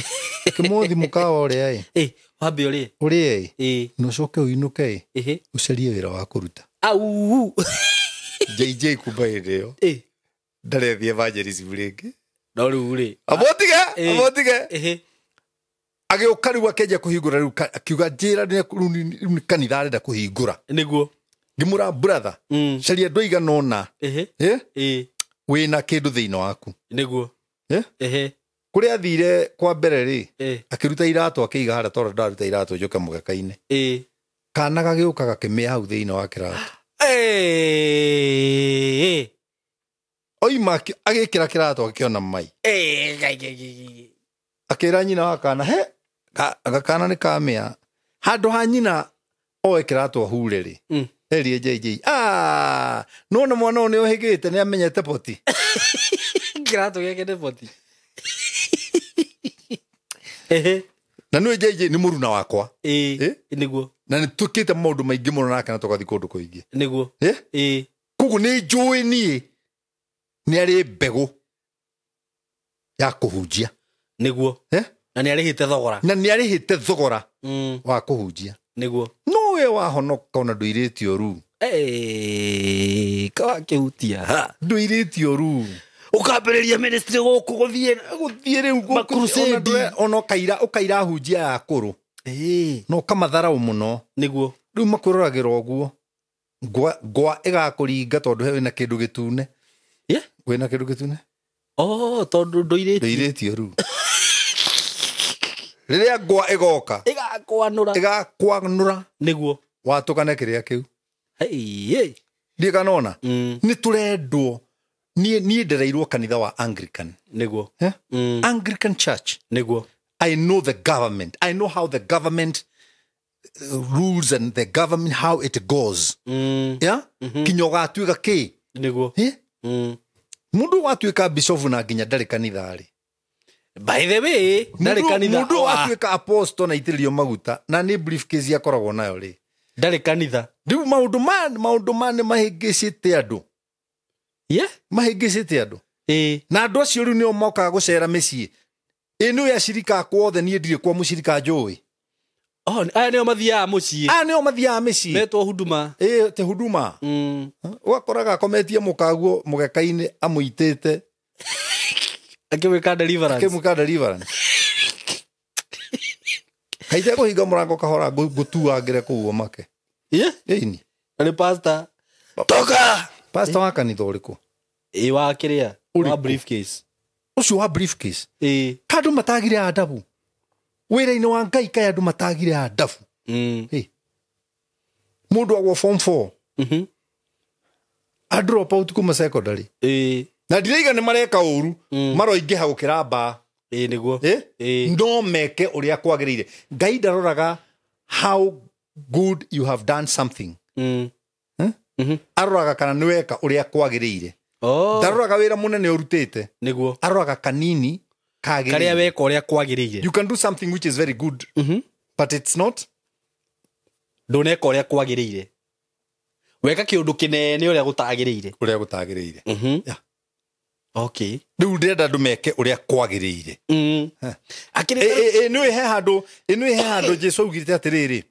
Akĩmwothi mũkawa ũrĩa ĩ. Wambe ũrĩe. Ũrĩe ĩ. Na ũcoke ũinũke ĩ. Ũcarie wĩra wa kũruta. Au. JJ kumba hĩndĩ ĩyo. Ndarethiĩ evangelism rĩngĩ. No rĩu rĩ. Abotige. Agĩũka rĩu akĩanjia kũhingũra rĩu akiuga njĩra rĩu nĩ kanitha arenda kũhingũra. Nĩguo. Ngĩmwĩra brother, caria andũ aigana ũna. Wĩna kĩndũ thĩinĩ waku. Nĩguo. Kũrĩa athire kwa mbere rĩ akĩruta iratũ akĩiga harĩa tondũ ndaruta iratũ njũke mũgeka-inĩ. Kana gagĩũka gakĩmĩa hau thĩinĩ wa kĩratũ. Oima agĩkĩra kĩratũ akĩona mai. Akĩra nyina wa kana he gakana nĩ kamĩa. Handũ ha nyina oe kĩratũ ahure rĩ. Erie JJ. Nona mwana ũyũ nĩ ohĩgĩte nĩ amenyete poti. Kĩratũ gĩake nĩ poti. Na nĩ JJ nĩ mũruna wakwa. Nĩguo. Na nĩ twĩkĩte maũndũ maingĩ mũno nake na tũgathiĩ kũndũ kũingĩ. Nĩguo. Koguo nĩ njũĩ niĩ nĩ arĩ mbegũ ya kũhunjia. Nĩguo. Na nĩ arĩhĩte thogora. Na nĩ arĩhĩte thogora wa kũhunjia. Nĩguo. No we wahonoka ona ndũirĩtio ruu. Kawakĩhutia. Ndũirĩtio ruu. Ũkambĩrĩria ministry gũkũ gũthiĩ rĩu gũkũ ona ũkaira ahunjia ya akũrũ. Na ũkamatharau mũno. Nĩguo. Rĩu makũroragĩra ũguo. Ngwa ĩgakũringa tondũ he wĩna kĩndũ gĩtune. Wĩna kĩndũ gĩtune? Tondũ ndũirĩtio ruu. Rĩrĩa ngwa ĩgoka ĩgakwanũra. Nĩguo. Watũkane kĩrĩa kĩu. Ndiĩ kanona. Nĩ tũrendwo Niĩ ndereirwo kanitha wa Anglican. Nĩguo. Eh? Anglican Church. Nĩguo. I know the government. I know how the government rules and the government how it goes. Yeah? Kinya ũgatuĩka kĩ? Nĩguo. Eh? Mũndũ watuĩka bishofu na nginya ndarĩ kanitha rĩ. By the way, ndarĩ kanitha. Mũndũ watuĩka apostle na itĩrĩrio maguta na nĩ briefcase akoragwo nayo rĩ. Ndarĩ kanitha. Rĩu maũndũ ma nĩ mahĩngĩcĩte andũ. Yeah? Mahĩngĩcĩte andũ. Ĩĩ. Na andũ acio rĩu nĩo mokaga gũcera mĩciĩ. Ĩ nĩwe acirika akwa othe, niĩ ndirĩ kwa mũcirika njũĩ. Oh, aya nĩo mathiaga mũciĩ. Aya nĩo mathiaga mĩciĩ. Metwo huduma. Ĩ, te huduma. Ũgakoraga akometie mũkaguo mũgeka-inĩ amũitĩte. Akĩmwĩka deliverance. Akĩmwĩka deliverance. Kaite kũhinga mũrango kahora ngũtuangĩre kũu ũmake. Yeah? Ĩni. Na nĩ pastor. Toka! Pastor wa kanitha ũrĩkũ? Ĩ, wa kĩrĩa? Ũrĩkũ? Wa briefcase. Ũcio wa briefcase. Ĩ. Ka andũ matagire adabu. Wĩra-inĩ wa Ngai kaĩ andũ matagire adabu. Ĩ. Mũndũ agwo form 4. A drop out kuma secondary. Ĩ. Na ndiraiga nĩ mareka ũru, maroingĩha gũkĩra mbaa. Ĩ, nĩguo. Ĩ? Ĩ. No meke ũrĩa kwagĩrĩire. Ngai ndaroraga how good you have done something. Aroraga kana nĩ weka ũrĩa kwagĩrĩire. Oh. Ndaroraga wĩra mũnene ũrutĩte. Nĩguo. Aroraga kanini kagĩrĩire. Karĩa weka ũrĩa kwagĩrĩire. You can do something which is very good, but it's not. Ndũneka ũrĩa kwagĩrĩire. Weka kĩũndũ kĩnene ũrĩa gũtagĩrĩire. Ũrĩa gũtagĩrĩire. Yeah. Okay. Rĩu ndĩrenda andũ meke ũrĩa kwagĩrĩire. Akĩrĩ Ĩ, he handũ, ĩ, he handũ Jesu augĩte atĩrĩrĩ.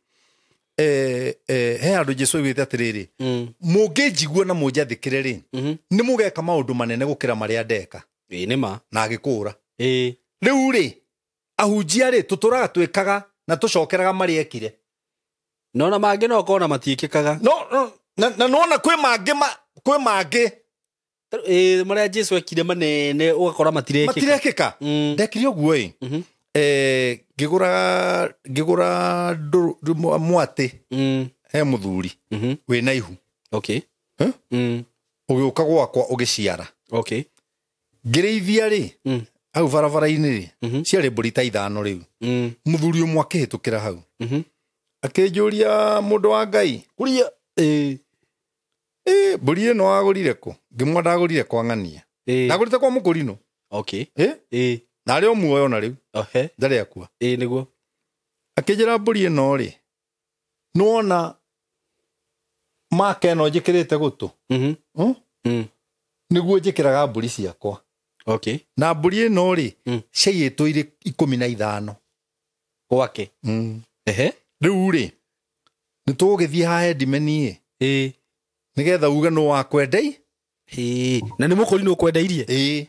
He handũ Jesu augĩte atĩrĩrĩ. Mũngĩnjigua na mũnjathĩkĩre rĩ, nĩ mũgeka maũndũ manene gũkĩra marĩa ndeka. Ĩ, nĩ ma. Na agĩkũũra. Ĩ. Rĩu rĩ, ahunjia rĩ, tũtũraga twĩkaga na tũcokeraga marĩa ekire. No na mangĩ no ũkona matiĩkĩkaga. No, no, na nona kwĩ mangĩ kwĩ mangĩ. Ĩ, marĩa Jesu ekire manene ũgakora matirekĩka. Matirekĩka. Ndekire ũguo ĩ. Ngĩgũra mwatĩ he mũthuri wĩna ihu. Okay. Eh? Ũgĩũka gwakwa ũgĩciara. Okay. Ngĩrĩithia rĩ, hau barabara-inĩ rĩ, ciarĩ mbũri ta ithano rĩu. Mũthuri ũmwe akĩhĩtũkĩra hau. Akĩnjũria mũndũ wa Ngai, Kũria. Ĩ, mbũri ĩno wagũrire kũ? Ngĩmwĩra ndagũrire kwa ng'ania. Ndagũrĩte kwa mũkũrinũ. Okay. Ĩ? Ĩ. Na arĩ o muoyo na rĩu. Ohe. Ndarĩ akua. Ĩ, nĩguo. Akĩnjĩra mbũri ĩno rĩ, nĩwona make ĩno njĩkĩrĩte gũtũ? Nĩguo njĩkĩraga mbũri ciakwa. Okay. Na mbũri ĩno rĩ, ciaiyĩtwo irĩ 15. Gwake. Ehe. Rĩu rĩ, nĩtũgũgĩthiĩ haha ndimeni ĩ. Ĩ. Nĩgetha uge nũ wakwendei? Ĩ. Na nĩ mũkũrinũ ũkwendeirie? Ĩ.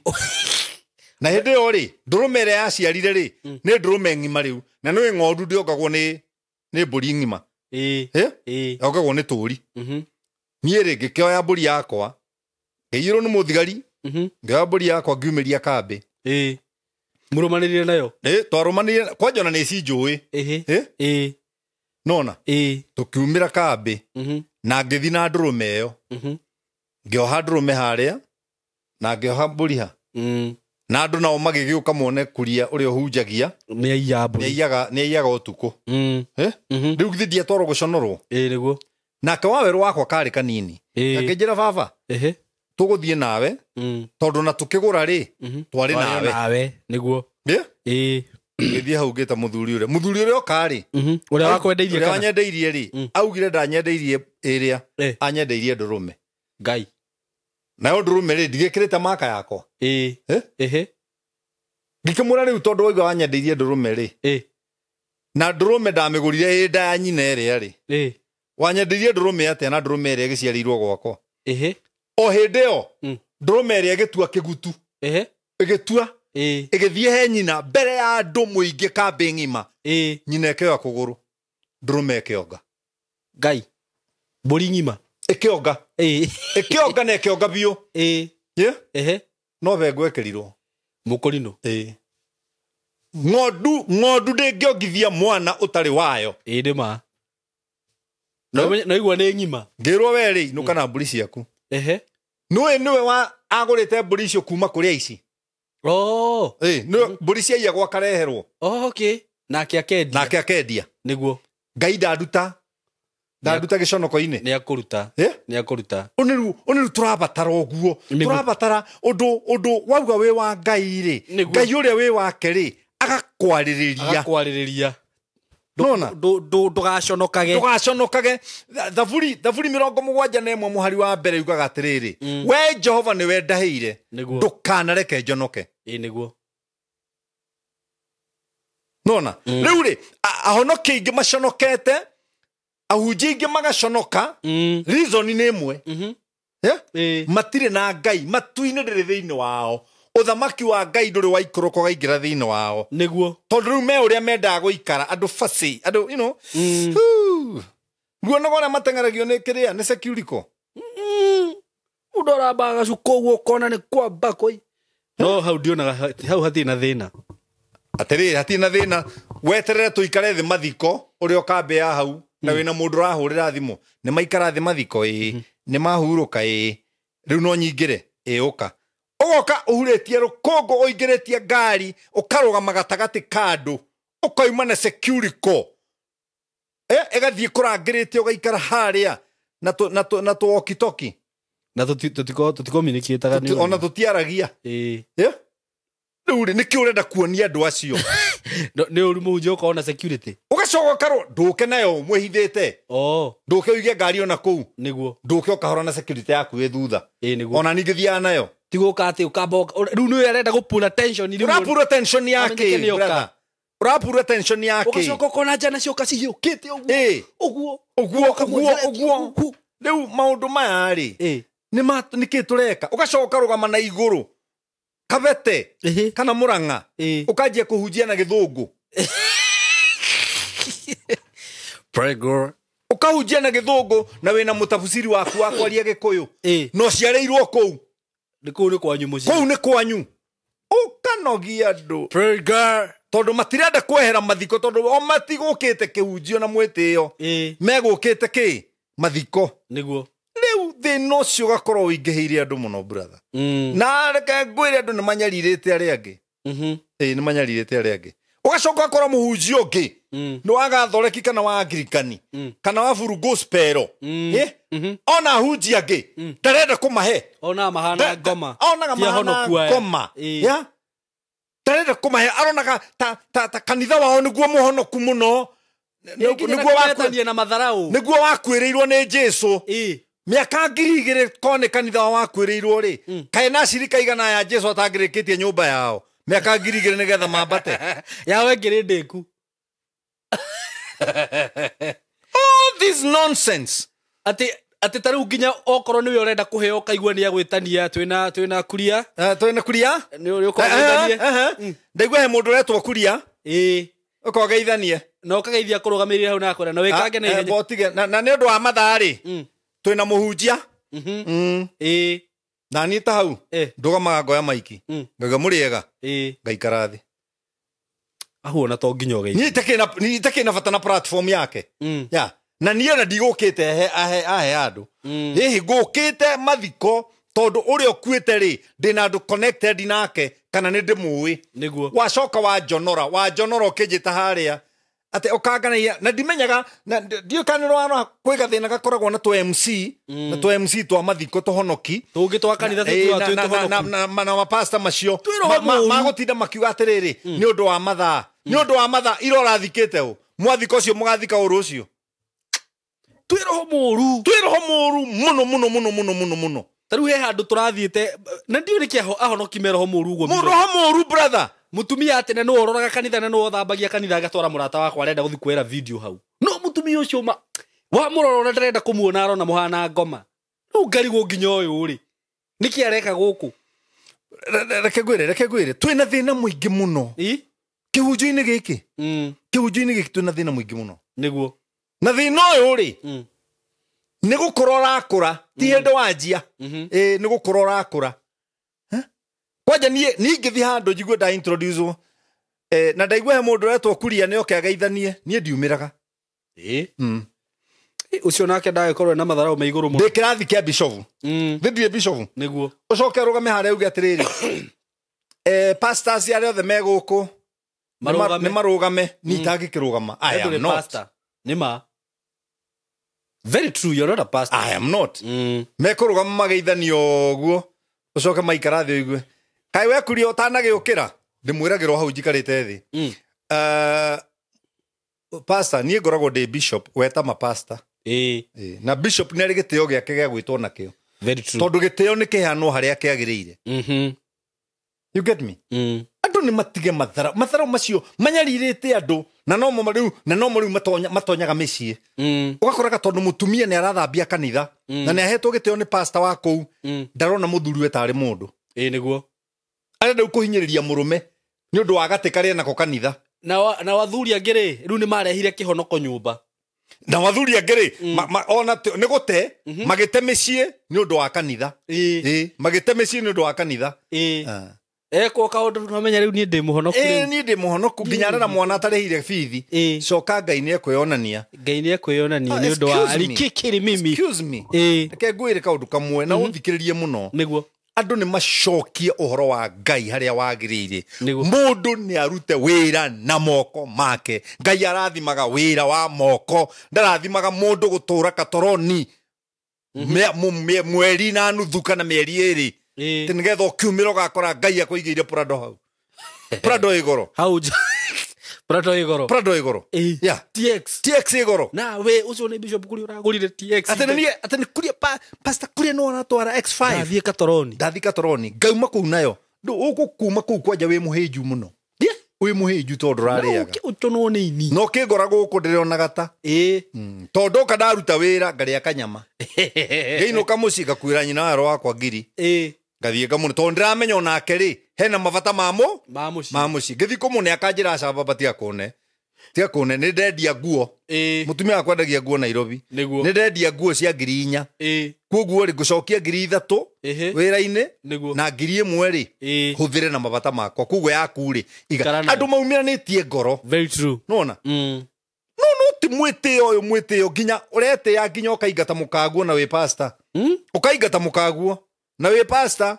Na hĩndĩ ĩyo rĩ, ndũrũme ĩrĩa yaciarire rĩ, nĩ ndũrũme ng'ima rĩu. Na nĩũĩ ng'ondu ndĩongagwo nĩ mbũri ng'ima. Ĩ. Ĩ? Ĩ. Yongagwo nĩ tũri. Niĩ rĩ, ngĩkĩoya mbũri yakwa, ngĩiyĩrwo nĩ mũthigari, ngĩoya mbũri yakwa ngiumĩria kambĩ. Ĩ. Mũrũmanĩrĩire nayo? Ĩ, twarũmanĩrĩire, kwanja ona nĩ cinjũĩ. Ĩhĩ. Ĩ? Ĩ. Nona? Ĩ. Tũkiumĩra kambĩ, na ngĩthiĩ na ndũrũme ĩyo. Ngĩoha ndũrũme harĩa, na ngĩoha mbũri ha. Na andũ nao magĩgĩũka mone kuria ũrĩa ũhunjagia. Nĩ aiya mbũri. Nĩ aiyaga ũtukũ. Ĩ? Rĩu githĩ ndiatwarwo gũconorwo? Ĩ, nĩguo. Nake wawerũ wakwa karĩ kanini. Ĩ. Akĩnjĩra baba, Ĩhĩ. tũgũthiĩ nawe, tondũ na tũkĩgũra rĩ, twarĩ nawe. Nawe, nĩguo. Ĩ? Ĩ. Ngĩthiĩ hau ngĩta mũthuri ũrĩa. Mũthuri ũrĩa oka rĩ, Ũrĩa wakwendeirie ũrĩa kana? wanyendeirie rĩ, augire ndanyendeirie ĩrĩa, anyendeirie ndũrũme. Ngai. Nayo ndũrũme rĩ, ndigĩkĩrĩte maka yakwa. Ĩ. Ĩ? Ĩhĩ. Ngĩkĩmwĩra rĩu tondũ waigua wanyendeirie ndũrũme rĩ, Ĩ. na ndũrũme ndamĩgũrire ĩ nda ya nyina ĩrĩa rĩ. Ĩ. Wanyendeirie ndũrũme atĩa na ndũrũme ĩrĩa ĩgĩciarĩirwo gwakwa? Ĩhĩ. O hĩndĩ ĩyo, ndũrũme ĩrĩa ĩgĩtua kĩgutu. Ĩhĩ. Ĩgĩtua. Ĩ. Ĩgĩthiĩ he nyina mbere ya andũ mũingĩ kambĩ ng'ima. Ĩ. Nyina ĩkĩoya kũgũrũ. Ndũrũme ĩkĩonga. Ngai. Mbũri ng'ima. Ĩkĩonga. Ĩ. Ĩkĩonga na ĩkĩonga biũ. Ĩ. Ĩ? Ĩhĩ. No bengo ĩkĩrirwo. Mũkũrinũ. Ĩ. Ng'ondu ndĩngĩongithia mwana ũtarĩ wayo. Ĩ, nĩ ma. No igua nĩ ng'ima. Ngĩrwo we rĩ, inũka na mbũri ciaku. Ehe. Nĩwe nĩwe wa agũrĩte mbũri icio kuma kũrĩ aici. Oh. Nĩwe mbũri ciaiyagwo akareherwo. Oh, okay. Nake akendia. Nake akendia. Nĩguo. Ngai ndanduta gĩconoko-inĩ. Nĩ akũruta. Nĩ akũruta. Ũnĩrĩu tũrabatara ũguo. Tũrabatara ũndũ wauga wĩ wa Ngai rĩ. Ngai ũrĩa wĩ wake rĩ agakwarĩrĩria. Agakwarĩrĩria. Nona Ndũgaconokage. Ndũgaconokage. Thaburi 71 mũhari wa mbere yugaga atĩrĩrĩ, we Jehova nĩwe ndahĩire, ndũkanareke njonoke. Ĩ nĩguo. Nona rĩu rĩ ahonoki aingĩ maconokete, ahunjia aingĩ magaconoka, reason nĩ ĩmwe. Matirĩ na Ngai, matu-inĩ ndĩrĩ thĩinĩ wao. Ũthamaki wa Ngai ndũrĩ waikũrũka ũkaingĩra thĩinĩ wao. Nĩguo. Tondũ rĩu me ũrĩa mendaga gũikara, andũ bacĩ, andũ you know. Ruonaga ũrĩa mateng'eragio nĩ kĩrĩa, nĩ security. Mũndũ arambaga gacuka ũguo ũkona nĩ kwamba kũi. No hau ndionaga hau hatirĩ na thĩna. Atĩrĩrĩ, hatirĩ na thĩna. Weterere tũikare thĩ mathiko, ũrĩa ũkambĩa hau, na wĩna mũndũ ũrahũrĩra thimũ. Nĩ maikara thĩ mathiko, ĩĩ. Nĩ mahurũka, ĩĩ. Rĩu no nyingĩre, ĩĩ ũka. Ũgoka ũhurĩtie rũkũngũ, ũingĩrĩtie ngari, ũkarũgama gatagatĩ ka andũ, ũkauma na security. Ĩgathiĩ kũrangĩrĩte ũgaikara harĩa na tũ walkie-talkie. Na tũtikomunicataga nĩ ona tũtiaragia. Rĩu rĩ nĩkĩ ũrenda kuonia andũ acio? Nĩ ũru mũhunjia ũkorwo na security. Ũgacoka ũkarwo ndũke nayo mwĩhithĩte. Ndũke ũige ngari ona kũu. Nĩguo. Ndũke ũkahora na security yaku ĩ thutha. Nĩguo. Ona ningĩ thiaga nayo. Tigũka atĩ ũkamba rĩu nĩwe arenda gũpura tension rĩu. Ũrapura tension yake, brother. Ũrapura tension yake. Ũgacoka ũkona njana cioka cihiũkĩte ũguo. Ũguo. Ũguo ũguo. Rĩu maũndũ maya rĩ nĩkĩ tũreka? Ũgacoka rũgama na igũrũ. Kabete kana Murang'a ũkanjia kũhunjia na gĩthũngũ. Pray God. Ũkahunjia na gĩthũngũ na wĩna mũtabusiri waku wa kwaria gĩkũyũ. No ciarĩirwo kũu. Nĩ kũu nĩ kwanyu mũciĩ. Kũu nĩ kwanyu. Ũkanogia andũ. Pray God. Tondũ matirenda kwehera mathiko, tondũ o matigũkĩte kĩhunjio na mwĩtĩo. Megũkĩte kĩ? Mathiko. Nĩguo. Rĩu thĩna ũcio ũgakorwo ũingĩhĩire andũ mũno, brother. Na reke ngwĩre andũ nĩ manyarirĩte arĩa angĩ. Nĩ manyarirĩte arĩa angĩ. Ũgacoka ũgakora mũhunjia ũngĩ nĩ wa Gathoreki kana wa Angirikani kana wa Buru Gospel. Ona ahunjia angĩ ndarenda kũmahe. Ona mahana ngoma. Onaga mahana ngoma. Ndarenda kũmahe, aronaga ta kanitha wao nĩguo mũhonoku mũno. Nĩguo wakuĩrĩirwo nĩ Jesũ. Mĩaka 2000 korwo nĩ kanitha wao wakuĩrĩirwo rĩ, kaĩ na acirika igana ya Jesũ atangĩrĩkĩtie nyũmba yao mĩaka 2000 nĩgetha mambate. Yao ĩngĩrĩ ndĩku. All this nonsense. Atĩ ta rĩu nginya okorwo nĩwe ũrenda kũheo ũkaigua nĩ agwĩtania twĩna kuria. Twĩna kuria? Nĩ ũkogeithanie. Ndaigua he mũndũ ũretwo kuria. Ũkogeithanie. Na ũkageithia kũrũgamĩrĩra hau na akwĩra na wĩkange na ihenya. Na nĩ ũndũ wa mathaa rĩ, twĩna mũhunjia. Na niĩ ta hau ndũgamaga ngoya maiki. Ngauga mũrĩega. Ngaikara thĩ. Ahu ona to nginya ũgeithie. Niĩ itakĩrĩ na bata na platform yake. Na niĩ ona ndigũkĩte ahe andũ. Hihi ngũkĩte mathiko tondũ ũrĩa ũkuĩte rĩ ndĩna andũ connected nake kana nĩ ndĩmũĩ. Nĩguo. Wacoka wanjonora ũkĩnjĩta harĩa atĩ ũkanganagia na ndimenyaga na ndiũĩ kana nĩ kwĩ gathĩna gakoragwo na tũ MC na tũ MC twa mathiko tũhonoki tũngĩ twa kanitha tũtuaga twĩ tũhonoku na mapasta macio magũtinda makiuga atĩrĩrĩ nĩ ũndũ wa mathaa, nĩ ũndũ wa mathaa ira ũrathikĩte ũ mwathiko ũcio mũgathika ũ rũciũ. Twĩ roho mũru, twĩ roho mũru mũno mũno mũno mũno mũno mũno. Ta rĩu he handũ tũrathiĩte na ndiũĩ nĩkĩ ahonoki me roho mũru ũguo. Roho mũru brother. Mutumia atĩ na nĩwe ũroraga kanitha na nĩwe ũthambagia kanitha agatwara mũrata wakwa arenda gũthiĩ kuoera video hau. No mutumia ũcio wamũrora ona ndarenda kũmuona arona mũhana ngoma. Rĩu ngarigwo nginya ũyũ rĩ nĩkĩ areka gũkũ? Reke ngwĩre twĩna thĩna mũingĩ mũno kĩhunjio-inĩ gĩkĩ. Kĩhunjio-inĩ gĩkĩ twĩna thĩna mũingĩ mũno. Nĩguo. Na thĩna ũyũ rĩ nĩ gũkũra ũrakũra, ti hĩndĩ wanjia. Nĩ gũkũra ũrakũra. Kwanja niĩ ingĩthiĩ handũ njigue nda introduce na ndaigua he mũndũ ũretwo kuria nĩ oke ageithanie, niĩ ndiumĩraga. Ũcio nake ndagĩkorwo na matharau me igũrũ mũno. Ndĩ kĩrathi kĩa bishofu. Thĩ bishofu. Nĩguo. Ũcoke ũrũgame harĩa uge atĩrĩrĩ, pastors arĩa othe me gũkũ Marũgame. nĩ marũgame, niĩ itangĩkĩrũgama. I am Ndũrĩ not. pastor. Nĩ ma. Very true, you're not a pastor. I am not. Mekũrũgama mageithanio ũguo, ũcoke maikara thĩ ũigue kaĩ wekuria ũtanagĩũkĩra, ndĩmwĩragĩrwo hau njikarĩte thĩ. Pastor, niĩ ngoragwo ndĩ bishop, weta mapastor. Na bishop nĩ arĩ gĩtĩo gĩake gĩa gwĩtwo nakĩo. Very true. Tondũ gĩtĩo nĩ kĩheanwo harĩa kĩagĩrĩire. You get me? Andũ nĩ matige matharau. Matharau macio manyarirĩte andũ na no mo rĩu, na no mo rĩu matonyaga mĩciĩ. Ũgakoraga tondũ mũtumia nĩ arathambia kanitha na nĩ ahetwo gĩtĩo nĩ pastor wa kũu, ndarona mũthuri we tarĩ mũndũ. Nĩguo. Arenda rĩu kũhinyĩrĩria mũrũme nĩ ũndũ wa gatĩ karĩa nako kanitha. Na wathuri angĩ rĩ, rĩu nĩ marehire kĩhonoko nyũmba. Na wathuri angĩ rĩ, ona nĩ gũte, magĩte mĩciĩ nĩ ũndũ wa kanitha. Magĩte mĩciĩ nĩ ũndũ wa kanitha. Ekwo kaũndũ no menya rĩu niĩ ndĩ mũhonoku rĩu. Niĩ ndĩ mũhonoku nginya arera mwana atarĩhire bithi. Coka Ngai nĩ ekwĩonania. Ngai nĩ ekwĩonania nĩ ũndũ wa Excuse me. rikĩkĩrĩ mimi. Excuse me. Reke ngwĩre kaũndũ kamwe na ũthikĩrĩrie mũno. Nĩguo. Andũ nĩ macokie ũhoro wa Ngai harĩa wagĩrĩire. Nĩguo. Mũndũ nĩ arute wĩra na moko make. Ngai arathimaga wĩra wa moko, ndarathimaga mũndũ gũtũra katoroni. Mweri na nuthu kana mĩeri ĩrĩ. Atĩ nĩgetha ũkiumĩra ũgakora Ngai akũigĩire Prado hau. Prado ĩ goro. Hau nja. Prado ĩ goro. Prado ĩ goro. Yeah. TX. TX ĩ goro. Na we ũcio nĩ Bishop Kuria ũragũrire TX. Atĩ nĩ niĩ, atĩ nĩ Kuria Pastor Kuria no aratwara X5. Ndathiĩ Katoroni. Ndathiĩ Katoroni. Ngauma kũu nayo. Ndũ, ũgũkuma kũu kwanja wĩ mũhĩnju mũno. Wĩ mũhĩnju tondũ ũrarĩaga. Na ũkĩũtũnwo nĩ ini. Na ũkĩngora gũkũ ndĩronaga ta. Tondũ ndoka ndaruta wĩra ngarĩa kanyama. Ngĩinũka mũciĩ ngakuĩra nyina wa wakwa ngiri. Ngathiĩ ngamũne tondũ ndĩramenya onake rĩ hena mabata mamo Ma mũciĩ. Ma mũciĩ. Ngĩthiĩ kũmũne akanjĩra aca baba tiga kũne. Tiga kũne nĩ ndendia nguo. Mũtumia wakwa endagia nguo Nairobi. Nĩguo. Nĩ ndendia nguo cia ngiri inya. Koguo rĩ ngũcokia ngiri ithatũ wĩra-inĩ Nĩguo. na ngiri ĩmwe rĩ hũthĩre na mabata makwa. Koguo yaku rĩ iga. Ikara nayo. Andũ maumiranĩtie ngoro. Very true. Nĩwona? No, no ti mwĩtĩo ũyũ, mwĩtĩo nginya ũretĩĩa nginya ũkaingata mũkaguo na wĩ pastor. Ũkaingata mũkaguo na wĩ pastor.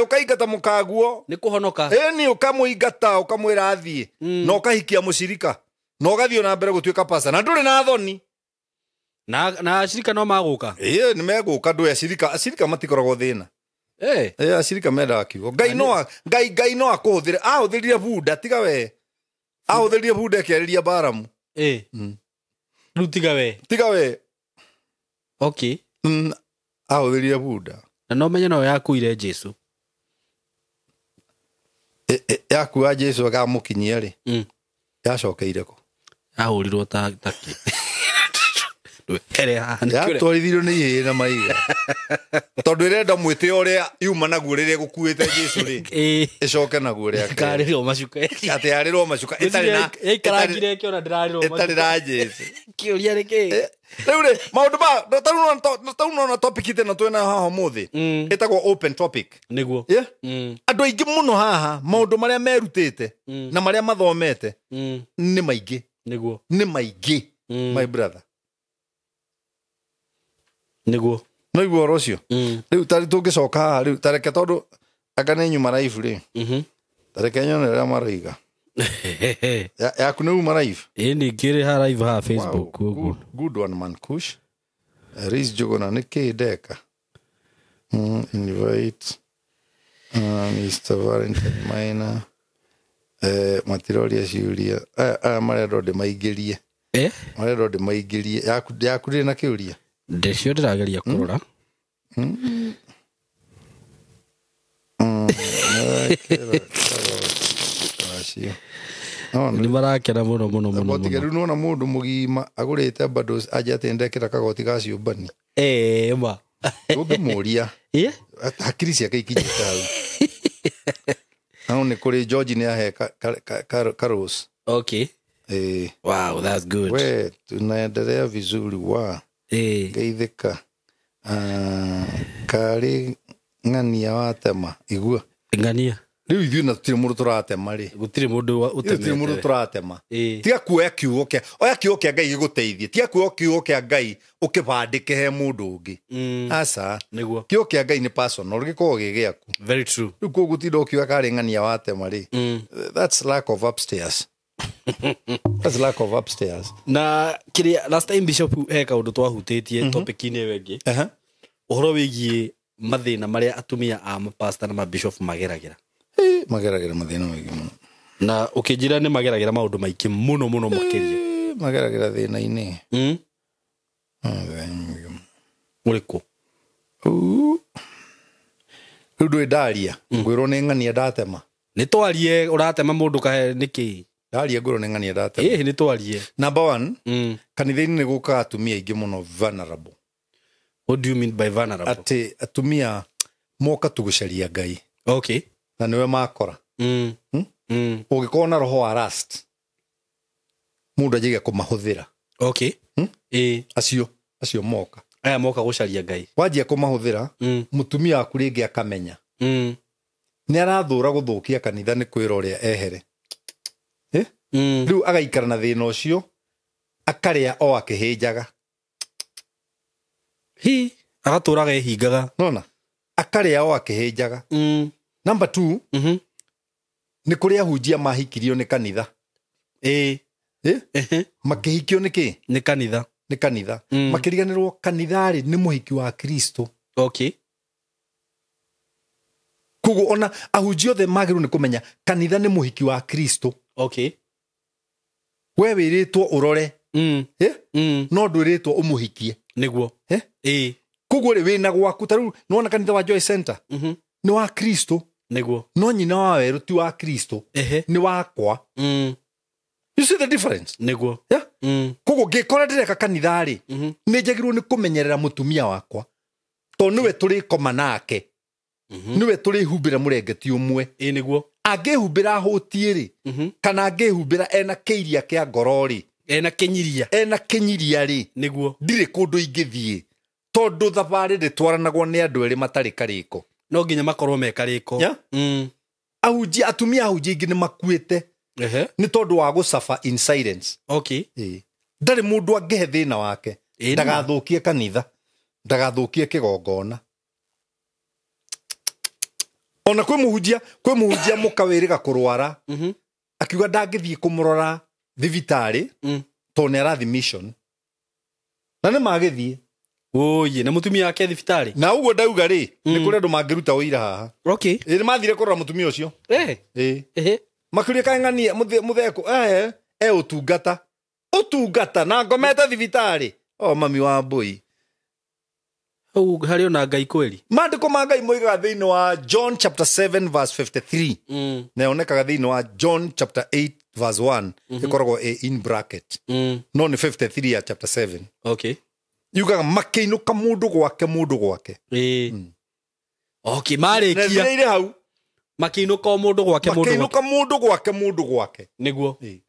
Ũkaingata mũkaguo. Nĩ kũhonoka. Nĩ ũkamũingata, ũkamwĩra athiĩ. Na ũkahikia mũcirika. Na ũgathiĩ na mbere gũtuĩka pastor. Na ndũrĩ na thoni. Na acirika no magũka? Nĩ megũka ndũĩ acirika. Acirika matikoragwo thĩna. Acirika mendaga kiugo. Ngai no a-, Ngai, Ngai no akũhũthĩre. Ahũthĩrire bunda, tiga we. Ahũthĩrire bunda ĩkĩarĩria Balamu. Rĩu tiga we. Tiga we. Okay. Ahũthĩrire bunda. Na no menye no yakuire Jesu. Yakua Jesu akamũkinyia rĩ? Yacokeire kũ? Ahũrirwo ta kĩ? Ndwehere haha, nĩ kĩũria. Yatwarithirio nĩ ihĩĩ na maiga. Tondũ ĩrenda mwĩtĩo ũrĩa yuma naguo rĩrĩa ĩgũkuĩte Jesu rĩ. Ĩcoke naguo rĩa kerĩ. Karĩrwo macuka. Atĩ yarĩrwo macuka. Ĩtarĩ na- Yaikarangire ĩkĩona ndĩrarĩrwo ĩtarĩ macuka. na Jesu. Kĩũria nĩ kĩ? Rĩu rĩ, maũndũ ma, ta rĩu nona to-, ta rĩu nona topic ĩno twĩnayo haha ũmũthĩ. Ĩtagwo open topic. Nĩguo. Yeah? Andũ aingĩ mũno haha, maũndũ marĩa merutĩte na marĩa mathomete nĩ maingĩ. Nĩguo. Nĩ maingĩ, my brother. Nĩguo. No igua ũhoro ũcio? Rĩu tarĩ tũngĩcoka haha rĩu, ta reke tondũ anga nĩ nyuma live rĩ. Ta reke nyone ũrĩa maroiga. Yaku nĩ uma live? Ĩĩ, nĩ ngĩrĩ haha live haha Facebook, Wow, ũguo. good one man, Kush. Riz Jogona, nĩ kĩ ndeka? Invite, Mister Valentine Maina. Matiroria ciũria. Aya marenda ndĩmaingĩrie. Marenda ndĩmaingĩrie. Yaku ndĩrĩ na kĩũria? Ndĩcio ndĩrageria kũrora. No, Nĩ marakena mũno, mũno, mũno, Agoti mũno. rĩu nĩwona mũndũ mũgima agũrĩte bundles anje atĩ ndekĩra kagoti ga ciũmbani. Ma. Ũngĩmũria. Hakiri ciake ikinyĩte hau. No nĩ kũrĩ George nĩ ahe Carlos. Okay. Wow, that's good. We, tunaendelea vizuri wa. Geithĩka. Karĩ ng'ania wa tema, igua. Ng'ania. Rĩu ithuĩ na tũtirĩ mũndũ tũratema rĩ. Gũtirĩ mũndũ ũtemete. Gũtirĩ mũndũ tũratema. Tiga kuoya kiugo kĩa oya kiugo kĩa Ngai gĩgũteithie. Tiga kuoya kiugo kĩa Ngai ũkĩbandĩke he mũndũ ũngĩ. Aca. Nĩguo. Kiugo kĩa Ngai nĩ personal, gĩkoragwo gĩ gĩaku. Very true. Rĩu koguo gũtinda ũkiuga karĩ ng'ania watema rĩ. That's lack of upstairs. That's lack of upstairs. Na kĩrĩa last time Bishop he kaũndũ twahutĩtie topic-inĩ ĩyo ĩngĩ. Ũhoro wĩgiĩ mathĩna marĩa atumia a mapasta na mabishop mageragĩra. Mageragĩra mathĩna maingĩ mũno. Na ũkĩnjĩra nĩ mageragĩra maũndũ maingĩ mũno mũno makĩria. Mageragĩra thĩna-inĩ. Ũrĩkũ? Rĩu ndũĩ ndaria, ngwĩrwo nĩ ng'ania ndatema. Nĩ twarie ũratema mũndũ kahe nĩkĩ? Ndaria ngwĩrwo nĩ ng'ania ndatema. Ĩĩ nĩ twarie. Number 1, kanitha-inĩ nĩ gũkaga atumia aingĩ mũno vulnerable. What do you mean by vulnerable? Atĩ atumia moka tu gũcaria Ngai. Okay. Na nĩwe makora. Ũngĩkorwo na roho wa lust, mũndũ anjagia kũmahũthĩra. Okay. Acio moka. Aya moka gũcaria Ngai. Wanjia kũmahũthĩra, mũtumia waku rĩngĩ akamenya. Nĩ arathũra gũthũkia kanitha nĩ kwĩra ũrĩa ehere. Rĩu agaikara na thĩna ũcio, akarĩa o akĩhĩnjaga. Hi, agatũraga ehingaga. Nona, akarĩa o akĩhĩnjaga. Number 2, nĩ kũrĩ ahunjia mahikirio nĩ kanitha. Makĩhikio nĩ kĩ? Nĩ kanitha. Nĩ kanitha. Makĩriganĩrwo kanitha rĩ nĩ mũhiki wa Kristo. Okay. Koguo ona ahunjia othe magĩrĩirwo nĩ kũmenya kanitha nĩ mũhiki wa Kristo. Okay. We wĩrĩtwo ũrore. No ndwĩrĩtwo ũmũhikie. Nĩguo. Koguo rĩ wĩna gwaku ta rĩu nĩwona kanitha wa Joy Center. Nĩ wa Kristo. Nĩguo. No nyina wa werũ ti wa Kristo. Nĩ wakwa. You see the difference? Nĩguo. Yeah? Koguo ngĩkora ndĩreka kanitha rĩ, nĩ njagĩrĩirwo nĩ kũmenyerera mũtumia wakwa. Tondũ nĩwe tũrĩkoma nake. Nĩwe tũrĩhumbĩra mũrengeti ũmwe. Nĩguo. Angĩhumbĩra ahũtiĩ rĩ, kana angĩhumbĩra ena kĩiria kĩa ngoro rĩ, ena kĩnyiria. Ena kĩnyiria rĩ, Nĩguo. Ndirĩ kũndũ ingĩthiĩ. Tondũ thabarĩ ndĩtwaranagwo nĩ andũ erĩ matarĩ karĩko. No nginya makorwo me karĩko. Yeah? Ahunjia, atumia ahunjia aingĩ nĩ makuĩte. Nĩ tondũ wa gũcaba in silence. Okay. Ndarĩ mũndũ angĩhe thĩna wake. Ndagathũkie kanitha. Ndagathũkie kĩgongona. Ona kwĩ mũhunjia mũka wĩrĩga kũrwara. Akiuga ndangĩthiĩ kũmũrora thibitarĩ, tondũ nĩ arathi mission. Na nĩ magĩthiĩ. Oye, na mũtumia wake thibitarĩ. Na ũguo ndauga rĩ, nĩ kũrĩ andũ mangĩruta ũira haha. Okay. Nĩ mathire kũrora mũtumia ũcio. Makĩũria kaĩ ng'ania mũtheko, ũtungata. Ũtungata na ngomete thibitarĩ. O mami wa mbũi. Hau harĩ ona Ngai kweli. Maandĩko ma Ngai moigaga thĩinĩ wa John chapter 7 verse 53. Na yonekaga thĩinĩ wa John chapter 8 verse 1. Ĩkoragwo ĩ in bracket. No nĩ 53 ya chapter 7. Okay. Yugaga makĩinũka mũndũ gwake mũndũ gwake. Okay, marĩkia. Na hau. Makĩinũka o mũndũ gwake mũndũ gwake. Makĩinũka mũndũ gwake mũndũ gwake. Nĩguo.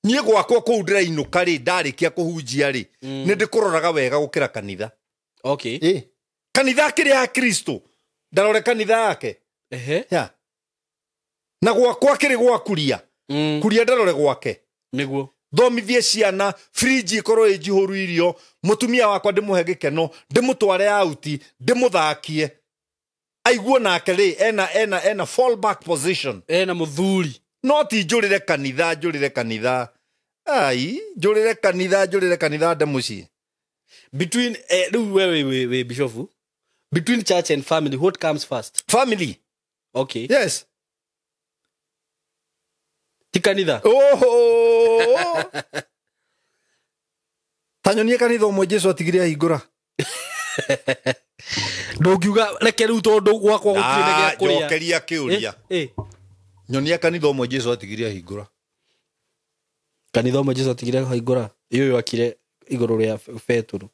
Niĩ gwakwa kũu ndĩrainũka rĩ, ndarĩkia kũhunjia rĩ, nĩ ndĩkũroraga wega gũkĩra kanitha. Okay. Kanitha kĩrĩa ya Kristo, ndarore kanitha yake. Yeah. Na gwakwa kĩrĩ gwa kuria. Kuria ndarore gwake. Nĩguo. Thomithie ciana, fridge ikorwo ĩ njihũru irio, mũtumia wakwa ndĩmũhe gĩkeno, ndĩmũtware auti, ndĩmũthakie. Aiguo nake rĩ, ena fallback position. Ena mũthuri. No ti njũrĩre kanitha, njũrĩre kanitha. Ai, njũrĩre kanitha, njũrĩre kanitha nde mũciĩ. Between rĩu wewe we Bishop, between church and family, what comes first? Family. Okay. Yes. Ti kanitha. Oho. Ta nyonie kanitha ũmwe Jesu atigire ahingũra. Ndũngiuga reke rĩu tondũ gwakwa gũtirĩ na gĩa kũrĩa. Njokeria kĩũria. Nyonia kanitha ũmwe Jesu atigire ahingũra. Kanitha ũmwe Jesu atigire ahingũra. Ũyũ akire igũrũ rĩa Petero.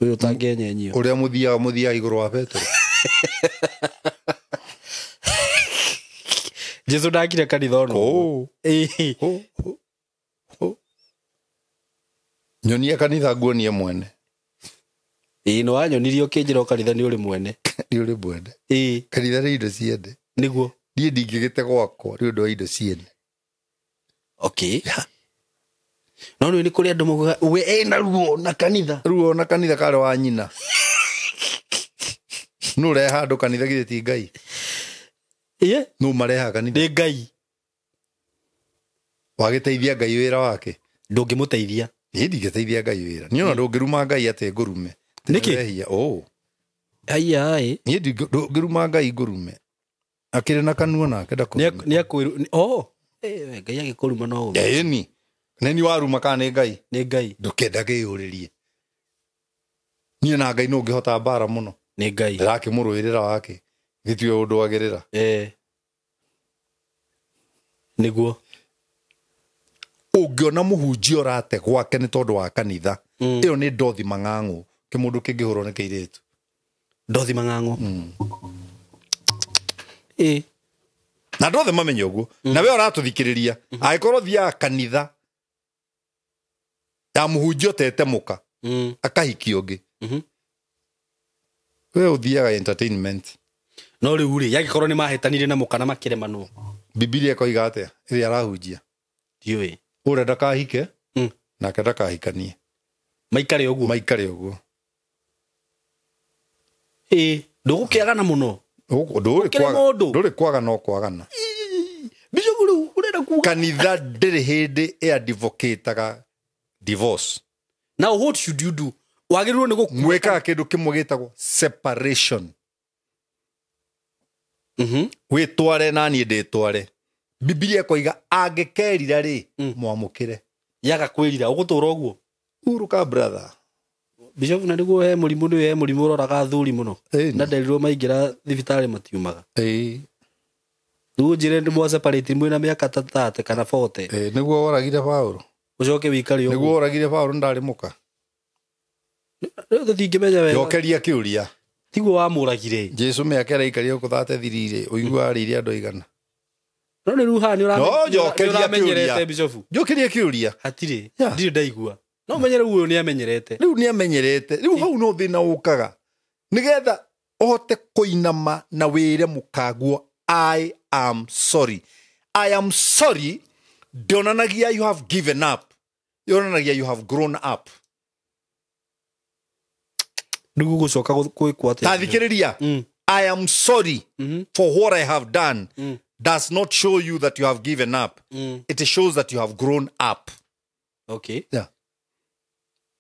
Ũyũ ũtangĩenyenyio. Ũrĩa mũthiaga igũrũ wa Petero. Jesu ndakire kanitha ono. Nyonia kanitha nguonie mwene. Ĩĩ no wanyonirie ũkĩnjĩra kanitha nĩ ũrĩ mwene. Nĩ ũrĩ mwene. Ĩĩ. Kanitha nĩ indo ciende. Nĩguo. Niĩ ndingĩgĩte gwakwa nĩ ũndũ wa indo ciene. Okay. No nĩ kũrĩ andũ maugaga we ena ruo na kanitha. Ruo na kanitha karĩ wa nyina. Nũ ũrehaga andũ kanitha githĩ ti Ngai? Ĩĩ. Nũ marehaga kanitha? Nĩ Ngai. Wagĩteithia Ngai wĩra wake? Ndũngĩmũteithia. Niĩ ndingĩteithia Ngai wĩra. Niĩ ona ndũngĩruma Ngai atĩ ngũrume. Nĩkĩ? Ndĩrehia. Oh. Aya ĩ. Niĩ ndũngĩruma Ngai ngũrume. Akĩrĩ na kanua nake ndakũrume. Nĩ akwĩru. Oh. Ngai agĩkũruma no ũme. Ĩni. Nĩ niĩ waruma kana nĩ Ngai? Nĩ Ngai. Ndũkenda kĩyũrĩrie. Niĩ na Ngai no ngĩhota mbara mũno. Nĩ Ngai. Ndĩrakĩmũrũĩrĩra wake. Gĩtiwe ũndũ agĩrĩra. Nĩguo. Ũngĩona mũhunjia ũrate gwake nĩ tondũ wa kanitha. Ĩyo nĩ ndothi mang'ang'ũ. Kĩmũndũ kĩngĩhũrwo nĩ kĩirĩtu. Ndothi mang'ang'ũ. Ĩ. Na andũ othe mamenye ũguo. Na we ũratũthikĩrĩria. Angĩkorwo thiaga kanitha ya mũhunjia ũtete mũka. Akahikia ũngĩ. We ũthiaga entertainment. No rĩu rĩ, yangĩkorwo nĩ mahĩtanire na mũka na makĩremanwo. Bibilia ĩkoiga atĩa ĩrĩa arahunjia? Ndiũĩ. Ũrĩa ndakahike, nake ndakahikanie. Maikare ũguo. Maikare ũguo. Ĩ, ndũgũkĩagana mũno. Ndũrĩ kwaga no kwagana. Bishop rĩu ũrenda kuga. Kanitha ndĩrĩ hĩndĩ ĩadvocataga divorce. Now what should you do? Wagĩrĩirwo nĩ gũkua. Mwĩkaga kĩndũ kĩmwe gĩtagwo separation. Wĩtware na niĩ ndĩtware. Bibilia ĩkoiga angĩkerira rĩ, mwamũkĩre. Yaga kwĩrira, ũgũtũra ũguo. Uruka brother. Bishop na nĩguo he mũrimũ nĩ he mũrimũ ũroraga athuri mũno. Na nderirwo maingĩra thibitarĩ matiumaga. Rĩu ũnjĩre nĩ mwa separate mwĩna mĩaka ta 30 kana 40. Nĩguo woragire Paũlũ. Ũcoke wĩikare ũguo. Nĩguo woragire Paũlũ ndarĩ mũka. Rĩu tũtingĩmenya wega. Jokeria kĩũria. Tiguo wamũragire. Jesu mĩaka ĩrĩa aikarire gũkũ 33 rĩ, ũigua arĩire andũ aigana. No nĩ rĩu haha nĩ ũramenyerete Bishop. Njokeria kĩũria. Hatirĩ. Ndirĩ ndaigua. No ũmenye rĩu ũyũ nĩ amenyerete. Rĩu nĩ amenyerete. Rĩu hau no thĩna ũkaga. Nĩgetha ũhote kũinama na wĩre mũkaguo I am sorry. I am sorry ndĩonanagia you have given up. Yonanagia you have grown up. Nĩguo gũcoka gwĩkwo atĩa? Ta thikĩrĩria. I am sorry for what I have done does not show you that you have given up. It shows that you have grown up. Okay. Yeah.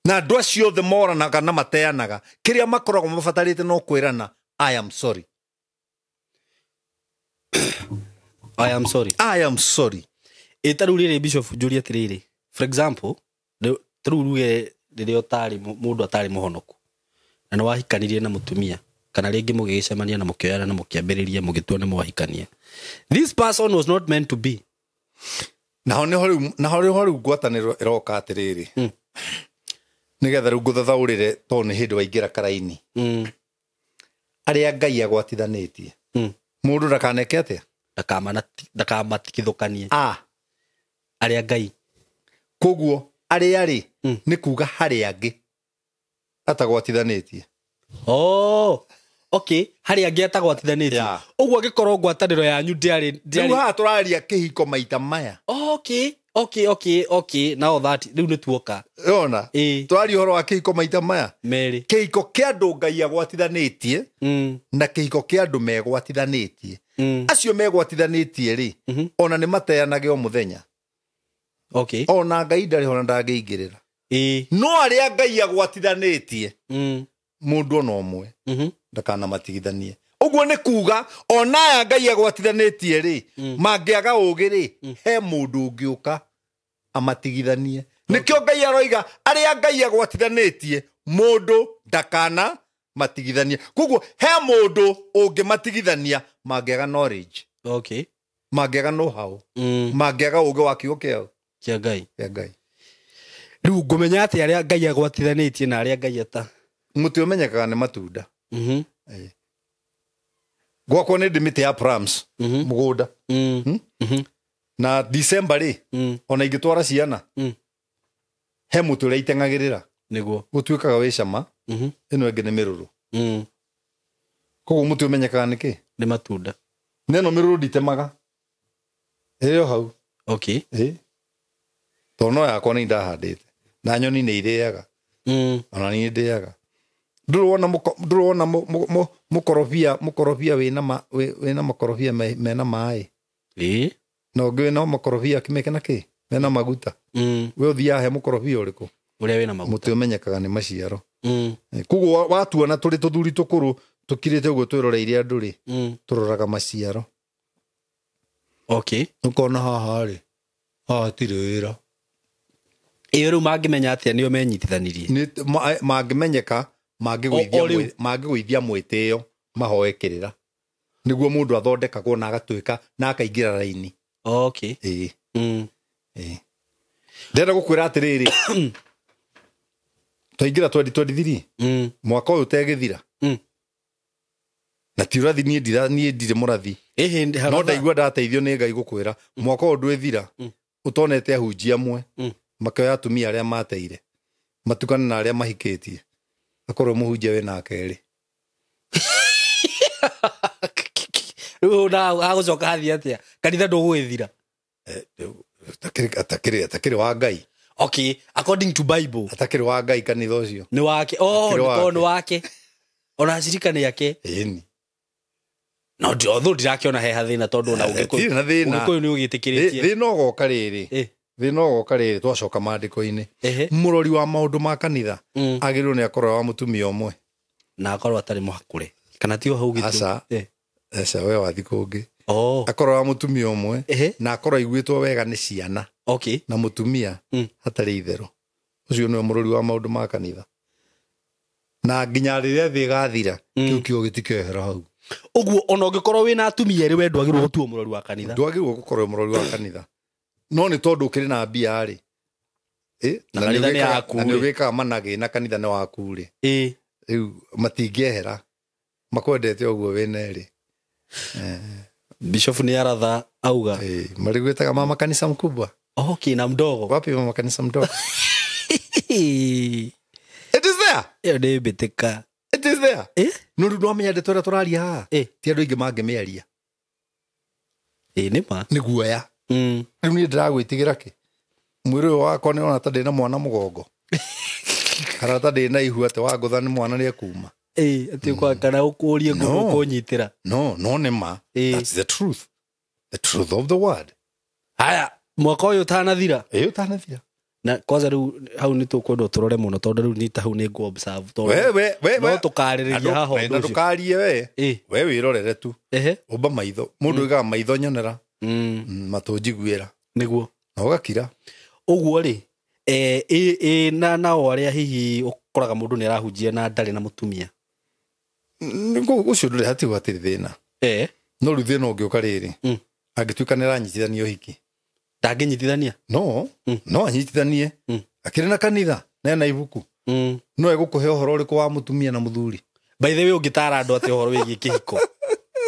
Na andũ acio othe moranaga na mateanaga kĩrĩa makoragwo mabatarĩte no kwĩrana I am sorry. I am sorry. I am sorry. Ĩ ta rĩu rĩrĩ Bishop njũrie atĩrĩrĩ. For example, ta rĩu ruge rĩrĩa ũtarĩ mũndũ atarĩ mũhonoku na nĩ wahikanirie na mũtumia kana rĩngĩ mũgĩgĩcemania na mũkĩoyana na mũkĩambĩrĩria mũgĩtua nĩ mwahikania. This person was not meant to be. Naho nĩho rĩu ngwatanĩro ĩroka atĩrĩrĩ. Nĩgetha rĩu ngũthathaũrĩre tondũ nĩ hĩndĩ waingĩra karaini. Arĩa Ngai agwatithanĩtie. Mũndũ ndakaneke atĩa? Ndakamatigithũkanie. Arĩa Ngai. Koguo arĩa rĩ nĩ kuga harĩ angĩ atagwatithanĩtie. Oh, okay, harĩ angĩ atagwatithanĩtie. Ũguo angĩkorwo ngwatanĩro yanyu ndĩarĩ. Rĩu haha tũraria kĩhiko maita maya. Okay. Now that rĩu nĩ tuoka. Ona. Tũraria ũhoro wa kĩhiko maita maya. Merĩ. Kĩhiko kĩa andũ Ngai agwatithanĩtie na kĩhiko kĩa andũ megwatithanĩtie. Acio megwatithanĩtie rĩ, ona nĩ mateanage o mũthenya. Okay. Ona Ngai ndarĩ ho na ndangĩingĩrĩra. No arĩa Ngai agwatithanĩtie mũndũ ona ũmwe ndakanamatigithanie. Ũguo nĩ kuga ona aya Ngai agwatithanĩtie rĩ, mangĩaga ũũgĩ rĩ, he mũndũ ũngĩũka amatigithanie. Nĩkĩo Ngai aroiga arĩa Ngai agwatithanĩtie mũndũ ndakana matigithanie. Koguo he mũndũ ũngĩmatigithania mangĩaga knowledge. Okay. Mangĩaga know-how. Mangĩaga ũũgĩ wa kiugo kĩao. Kĩa Ngai. Kĩa Ngai. Rĩu ngũmenya atĩ arĩa Ngai agwatithanĩtie na arĩa Ngai ata. Mũtĩ ũmenyekaga nĩ matunda. Gwakwa nĩ ndĩ mĩtĩ ya plums mũgũnda. Na December rĩ, ona ingĩtwara ciana, he mũtĩ ũrĩa iteng'agĩrĩra. Nĩguo. Gũtuĩkaga wĩ cama, ĩno ĩngĩ nĩ mĩrũrũ. Koguo mũtĩ ũmenyekaga nĩ kĩ? Nĩ matunda. Neno mĩrũrũ nditemaga. Ĩrĩ o hau. Okay. Tondũ no yakwa nĩ ndahandĩte. Na nyoni nĩ irĩaga. Ona niĩ ndĩaga. Ndũrĩ wona mũkorobia wĩna makorobia mena maĩ. Na ũngĩ wĩna makorobia kĩmeke na kĩ? Mena maguta. We ũthiaga he mũkorobia ũrĩkũ? Ũrĩa wĩna maguta. Mũtĩ ũmenyekaga nĩ maciaro. Koguo watuona tũrĩ tũthuri tũkũrũ tũkirĩte ũguo twĩroreire andũ rĩ, tũroraga maciaro. Okay. Ũkona haha rĩ, haha hatirĩ wĩra. Ĩyo rĩu mangĩmenya atĩa nĩo menyitithanirie? Mangĩmenyeka, mangĩgũithia mwĩtĩo mahoe kĩrĩra. Nĩguo mũndũ athondekagwo na agatuĩka na akaingĩra raini. Okay. Ndĩrenda gũkwĩra atĩrĩrĩ, twaingĩra 2023, mwaka ũyũ ũtegĩthira. Na ti ũrathi, niĩ ndirĩ mũrathi. No ndaigua ndateithio nĩ Ngai gũkwĩra, mwaka ũyũ ndwĩthira, ũtonete ahunjia amwe, makĩoya atumia arĩa mateire, matukane na arĩa mahikĩtie. Akorwo mũhunjia wĩna kerĩ. Rĩu na agũcoka athiĩ atĩa? Kanitha ndũgũgĩthira. Atakĩrĩ wa Ngai. Okay, according to Bible. Atakĩrĩ wa Ngai kanitha ũcio. Nĩ wake. Oh, nĩ wake. Ona acirika nĩ ake. Ĩni. No although ndirakĩona he hathĩna tondũ ona ũngĩkũyũ nĩ ũgĩtĩkĩrĩtie. Thĩna ũgoka rĩrĩ. Thĩna ũgoka rĩrĩ twacoka maandĩko-inĩ. Mũrori wa maũndũ ma kanitha agĩrĩirwo nĩ akorwo wa mũtumia ũmwe. Na akorwo atarĩ mũhakũre. Kana ti ho ũgĩtũ. Aca. Aca we wathi kũngĩ. Akorwo wa mũtumia ũmwe na akorwo aiguĩtwo wega nĩ ciana. Okay. Na mũtumia hatarĩ itherũ. Ũcio nĩwe mũrori wa maũndũ ma kanitha. Na nginya rĩrĩa thĩ ĩgathira, kĩu kĩo gĩtikehera hau. Ũguo ona ũngĩkorwo wĩna atumia erĩ we ndwagĩrĩirwo gũtuo mũrori wa kanitha. Ndwagĩrĩirwo gũkorwo mũrori wa kanitha. No nĩ tondũ ũkĩrĩ na mbia rĩ. Na kanitha nĩ yaku. Na nĩ ũgĩkaga managĩ na kanitha nĩ waku rĩ. Rĩu matingĩehera. Makwendete ũguo wĩna erĩ. Bishop nĩ aratha auga. Marĩgwĩtaga mama kanisa mkubwa. Okay, na mdogo. Wapi mama kanisa mdogo? It is there. Ĩyo nĩ mbĩtĩka. It is there. No rĩu ndwamenya ndeto ĩrĩa tũraria haha. Ti andũ aingĩ mangĩmĩaria. Nĩ ma. Nĩ guoya. Rĩu niĩ ndĩragwĩtigĩra kĩ? Mwĩrĩ ũyũ wakwa nĩ ũrona ta ndĩna mwana mũgongo. Kana ta ndĩna ihu atĩ wangũtha nĩ mwana nĩekuma. Atĩ kwa kana ũkũrie ngũkũ ũkũnyitĩra. No, no nĩ ma. That's the truth. The truth of the word. Haya, mwaka ũyũ ũtanathira. Ũtanathira. Na kwanza rĩu hau nĩ tũkwenda tũrore mũno tondũ rĩu nĩ ta hau nĩ ngũ observe tondũ we no tũkarĩrĩria haha ũndũ ũcio. Ndũkarie we. We wĩrorere tu. Ũmba maitho. Mũndũ oigaga maitho nyonera. Matũ njiguĩra. Nĩguo. Na ũgakira. Ũguo rĩ, na nao arĩa hihi ũkoraga mũndũ nĩ arahunjia na ndarĩ na mũtumia. Ũcio ndũrĩ hatirĩ hatirĩ thĩna. No rĩu thĩna ũngĩũka rĩrĩ. Angĩtuĩka nĩ aranyitithania ũhiki. Ndangĩnyitithania? No, no anyitithanie. Akĩrĩ na kanitha, na ena ibuku. No egũkũhe ũhoro ũrĩkũ wa mũtumia na mũthuri. By the way, ũngĩtara andũ atĩ ũhoro wĩgiĩ kĩhiko.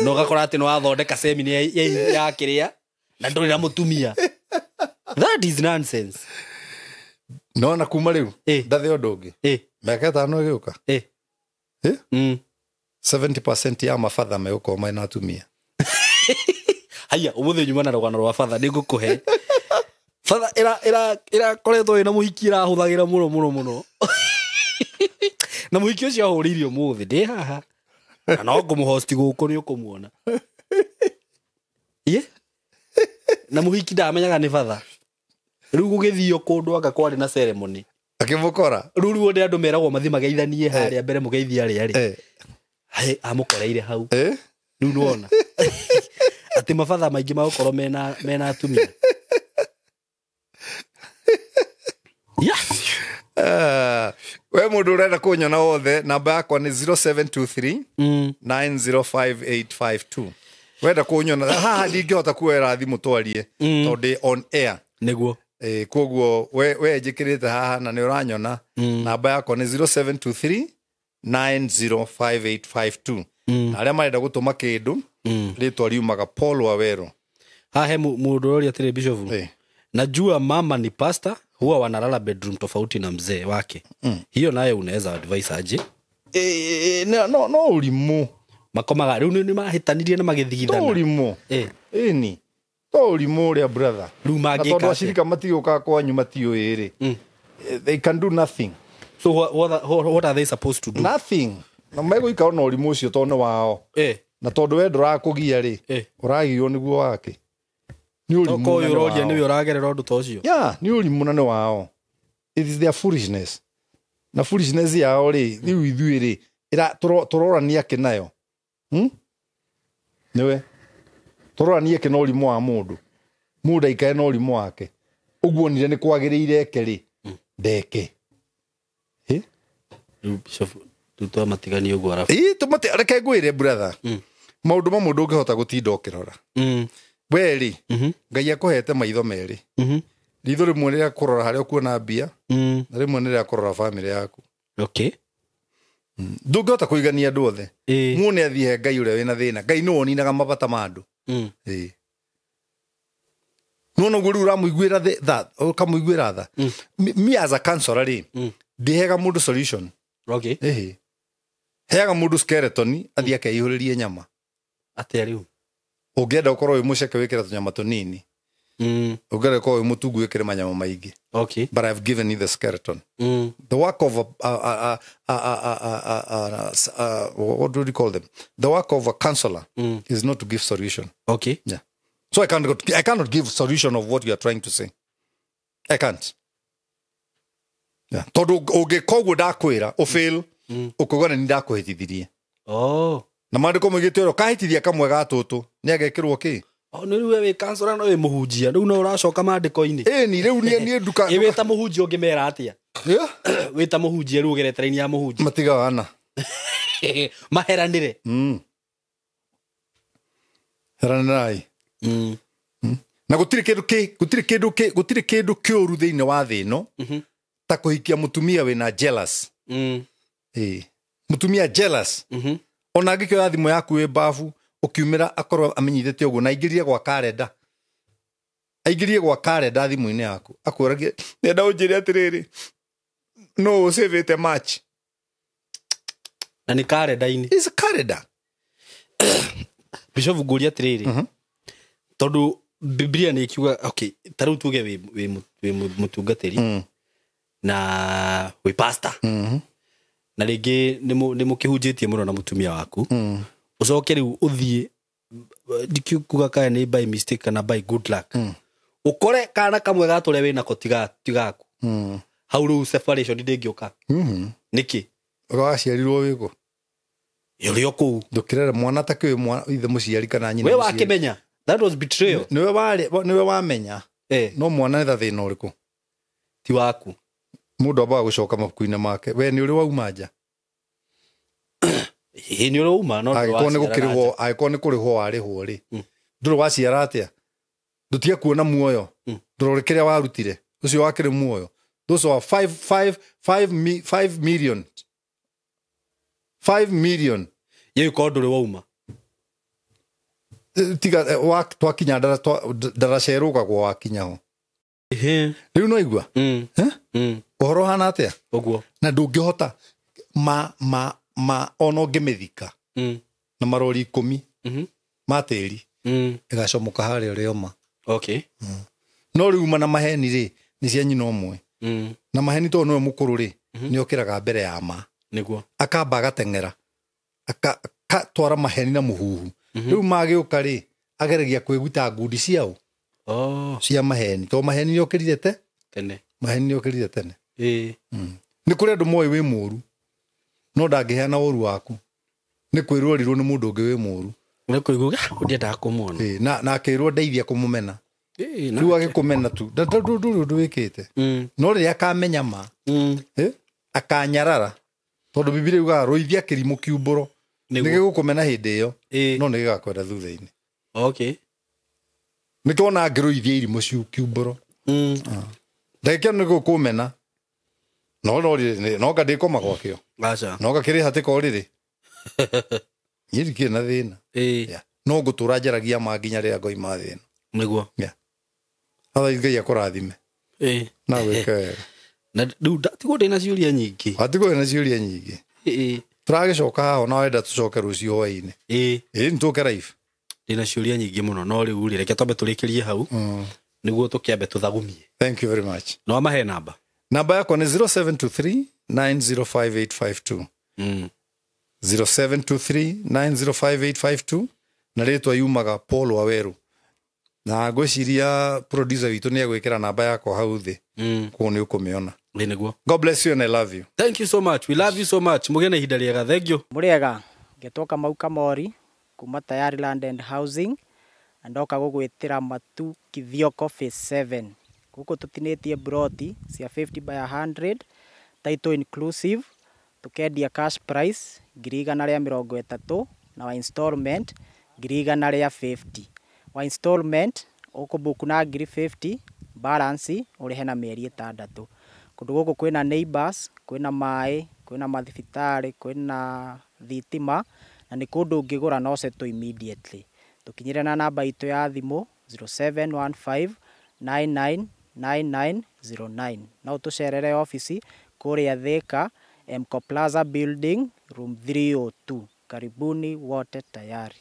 No ũgakora atĩ nĩ wathondeka semina ya kĩrĩa na ndũrĩ na mũtumia. That is nonsense. No na kuma rĩu, ndathe ũndũ ũngĩ. Mĩaka 5 ĩgĩũka. 70% ya mabatha megũkorwo mena atumia. Haya, ũmũthĩ nyuma na rũgano rwa batha nĩ ngũkũhe. Batha ĩrakoretwo ĩna mũhiki ĩrahũthagĩra mũno mũno mũno. Na mũhiki ũcio ahũrĩire ũmũthĩ ndĩ haha. Na no ngũmũhosti gũkũ nĩ ũkũmuona. Na mũhiki ndamenyaga nĩ batha. Rĩu gũgĩthio kũndũ anga kwarĩ na ceremony. Akĩmũkora. Rĩu rĩu nĩ andũ meragwo mathiĩ mageithanie harĩa mbere mũgeithia arĩa rĩ. Amũkoreire hau. Rĩu nĩwona. Atĩ mabatha maingĩ magũkorwo mena atumia. We mũndũ ũrenda kũnyona wothe, namba yakwa nĩ 0723 905852. Wenda kũnyona haha ndingĩhota kuoera thimũ twarie tondũ ndĩ on air. Nĩguo. Koguo we njĩkĩrĩte haha na nĩ ũranyona. Namba yakwa nĩ 0723 905852. Na arĩa marenda gũtũma kĩndũ, rĩtwa riumaga Paul Waweru. Haha mũndũ ũroria atĩrĩ Bishop. Najua mama ni pastor, huwa wanalala bedroom tofauti na mzee wake. Hiyo nayo unaweza advise aje? No ũrimũ. Makomaga rĩu nĩ mahĩtanirie na magĩthigithana. To ũrimũ. Ĩni. To ũrimũ ũrĩa brother. Rĩu mangĩka. Tondũ acirika matigũka kwanyu matiũĩ rĩ. They can do nothing. So what are they supposed to do? Nothing. Na megũikara na ũrimũ ũcio tondũ nĩ wao. Na tondũ we ndũrakũgia rĩ, ũragirwo nĩguo wake. Nĩ ũrimũ. Toko ũyũ ũroria nĩwe ũragerera ũndũ ta ũcio. Yeah, nĩ ũrimũ na nĩ wao. It is their foolishness. Na foolishness yao rĩ, rĩu ithuĩ rĩ, tũrorania kĩ nayo. Nĩwe. Tũroranie kĩ na ũrimũ wa mũndũ. Mũndũ aikare na ũrimũ wake. Ũguo onire nĩ kwagĩrĩire eke rĩ, ndeke. Rĩu Bishop tũmatiganie ũguo arabu. Ĩ reke ngwĩre brother. Maũndũ mamwe ndũngĩhota gũtinda ũkĩrora. We rĩ, Ngai akũhete maitho merĩ. Ritho rĩmwe rĩa kũrora harĩa ũkuona mbia, na rĩmwe nĩ rĩa kũrora famĩlĩ yaku. Okay. Ndũngĩhota kũigania andũ othe. Muone athiĩ he Ngai ũrĩa wĩna thĩna. Ngai nĩwe ũninaga mabata ma andũ. Nĩwona ũguo rĩu ũramũiguĩra tha, ũkamũiguĩra tha. Me as a counselor rĩ, ndĩheaga mũndũ solution. Okay. Heaga mũndũ skeleton athiĩ akeihũrĩrie nyama. Atĩa rĩu? Ũngĩenda ũkorwo wĩ mũceke wĩkĩre tũnyama tũnini. Ũngĩenda ũkorwo wĩ mũtungu wĩkĩre manyama maingĩ. Okay. But I've given you the skeleton. The work of what do you call them? The work of a counselor is not to give solution. Okay. Yeah. So I cannot give solution of what you are trying to say. I can't. Yeah. Tondũ ũngĩka ũguo ndakwĩra ũfail, ũkauga nĩ ndakũhĩtithirie. Oh. Na maandĩko moigĩte ũrĩa ũkahĩtithia kamwe ga tũtũ nĩ agekĩrwo kĩ? Oh, nĩ rĩu we wĩ counselor no wĩ mũhunjia rĩu no ũracoka maandĩko-inĩ. Ĩni rĩu niĩ nduka. Ĩ wĩ ta mũhunjia ũngĩmera atĩa? Wĩ ta mũhunjia rĩu ũgerete raini ya mũhunjia. Matigawana. Maheranĩre. Heranĩrai. Na gũtirĩ kĩndũ kĩũru thĩinĩ wa thĩ ĩno ta kũhikia mũtumia wĩna jealous. Mũtumia jealous. Ona angĩkĩoya thimũ yaku wĩ bafu ũkiumĩra akorwo amenyithĩte ũguo na aingĩrie gwa karenda. Aingĩrie gwa karenda thimũ-inĩ yaku. Akwĩragie nenda ũnjĩre atĩrĩrĩ, no ũcĩvĩte match. Na nĩ karenda-inĩ. Is karenda. Bishop ngũria atĩrĩrĩ. Tondũ Biblia nĩ ikiuga okay, ta rĩu tuge wĩ mũtungatĩri na wĩ pastor. Na rĩngĩ nĩ mũkĩhunjĩtie mũno na mũtumia waku. Ũcoke rĩu ũthiĩ ndikuga kana nĩ by mistake kana by good luck. Ũkore kana kamwe ga tũrĩa wĩnako tigaku. Hau rĩu separation ndĩngĩũka. Nĩkĩ? Waciarirwo wĩkũ? Ũrĩ o kũu. Ndũkĩrere mwana ta kĩũĩ mwana ithe mũciari kana nyina. We wakĩmenya. That was betrayal. Nĩwe wamenya. No mwana nĩ ta thĩna ũrĩkũ? Ti waku. Mũndũ ambaga gũcoka mabuku-inĩ make. We nĩ ũrĩ wauma nja? Ĩ nĩ ũrĩ wauma no angĩkorwo nĩ gũkĩrĩhwo, angĩkorwo nĩ kũrĩhwo warĩhwo rĩ. Ndũrĩ waciara atĩa? Ndũtige kuona muoyo. Ndũrore kĩrĩa warutire. Ũcio wakĩrĩ muoyo. Those are 5 million. 5 million. Yeye ko ndũrĩ wauma. Tiga twakinya ndaracerũkagwo wakinya ho. Rĩu no igua? Ũhoro ũhana atĩa? Ũguo. Na ndũngĩhota ma ona ũngĩmĩthika na marori 10 ma tĩri ĩgacomoka harĩa ũrĩa ũma. Okay. No rĩu na maheni rĩ nĩ cia nyina ũmwe. Na maheni tondũ nĩwe mũkũrũ rĩ nĩ okĩraga mbere ya ma. Nĩguo. Akamba agateng'era. Akatwara maheni na mũhuhu. Rĩu magĩũka rĩ ageragia kwĩguta ngundi ciao. Cia maheni. Tondũ maheni nĩ okĩrire tene. Maheni nĩ okĩrire tene. Nĩ kũrĩ andũ moĩ wĩ mũru. No ndangĩheana ũru waku. Nĩ kwĩrwo rirwo nĩ mũndũ ũngĩ wĩ mũru. Nĩ kũigua ndiendaga kũmuona. Na akĩrwo ndeithia kũmũmena. Rĩu agĩkũmena tu. Ndũrĩ ũndũ wĩkĩte. No rĩrĩa akamenya ma, akanyarara. Tondũ Biblia yugaga rũithia kĩrimũ kiumbũro. Nĩ gĩgũkũmena hĩndĩ ĩyo, no nĩ gĩgakwenda thutha-inĩ. Okay. Nĩkĩo ona angĩrũithia irimũ kiumbũro. Ndagĩka ĩno nĩ gũkũmena. No no nga ndĩkoma gwakĩo. Aca. No ngakĩrĩ hatĩka ũrĩrĩ. Niĩ ndikĩrĩ na thĩna. No ngũtũra njaragia ma nginya rĩrĩa ngoima thĩ ĩno. Nĩguo. Otherwise Ngai akũrathime. Na wĩke wega. Na rĩu ndatigwo ndĩna ciũria nyingĩ. Watigwo wĩna ciũria nyingĩ. Tũragĩcoka haha ona wenda tũcoke rũciũ hwaĩ-inĩ. Ĩĩ. Ĩĩ, nĩtũke live. Ndĩna ciũria nyingĩ mũno, no rĩu rĩ, reke twambe tũrĩkĩrie hau nĩguo tũkĩambe tũthagumie. Thank you very much. No amahe namba. Namba yakwa nĩ 0723 905852. 0723 905852, na rĩtwa yumaga Paul Waweru, na ngwĩciria producer witũ nĩ egwĩkĩra namba yakwa hau thĩ. Kũu nĩ ũkũmĩona. Ĩ nĩguo. God bless you and I love you. Thank you so much, we love you so much. Mũgĩe na ihinda rĩega, thank you. Mũrĩega, ngetwo Kamau Kamori kuma Tayari Land and Housing, na ndoka gũgwĩtĩra Matu Kithioko Phase 7. Gũkũ tũtinĩtie broti cia 50 by 100, title inclusive, tũkendia cash price 130,000, na wa installment 150,000. Wa installment ũkũbuku na 50,000, balance ũrĩhe na mĩeri 6. Kũndũ gũkũ kwĩna neighbors, kwĩna maĩ, kwĩna mathibitarĩ, kwĩna thitima, na nĩ kũndũ ũngĩgũra no settle immediately. Tũkinyĩre na namba itũ ya thimũ 0715 999909. No ũtũcerere obici kũrĩa Thika, Mco Plaza Building, room 302. Karibuni wote tayari.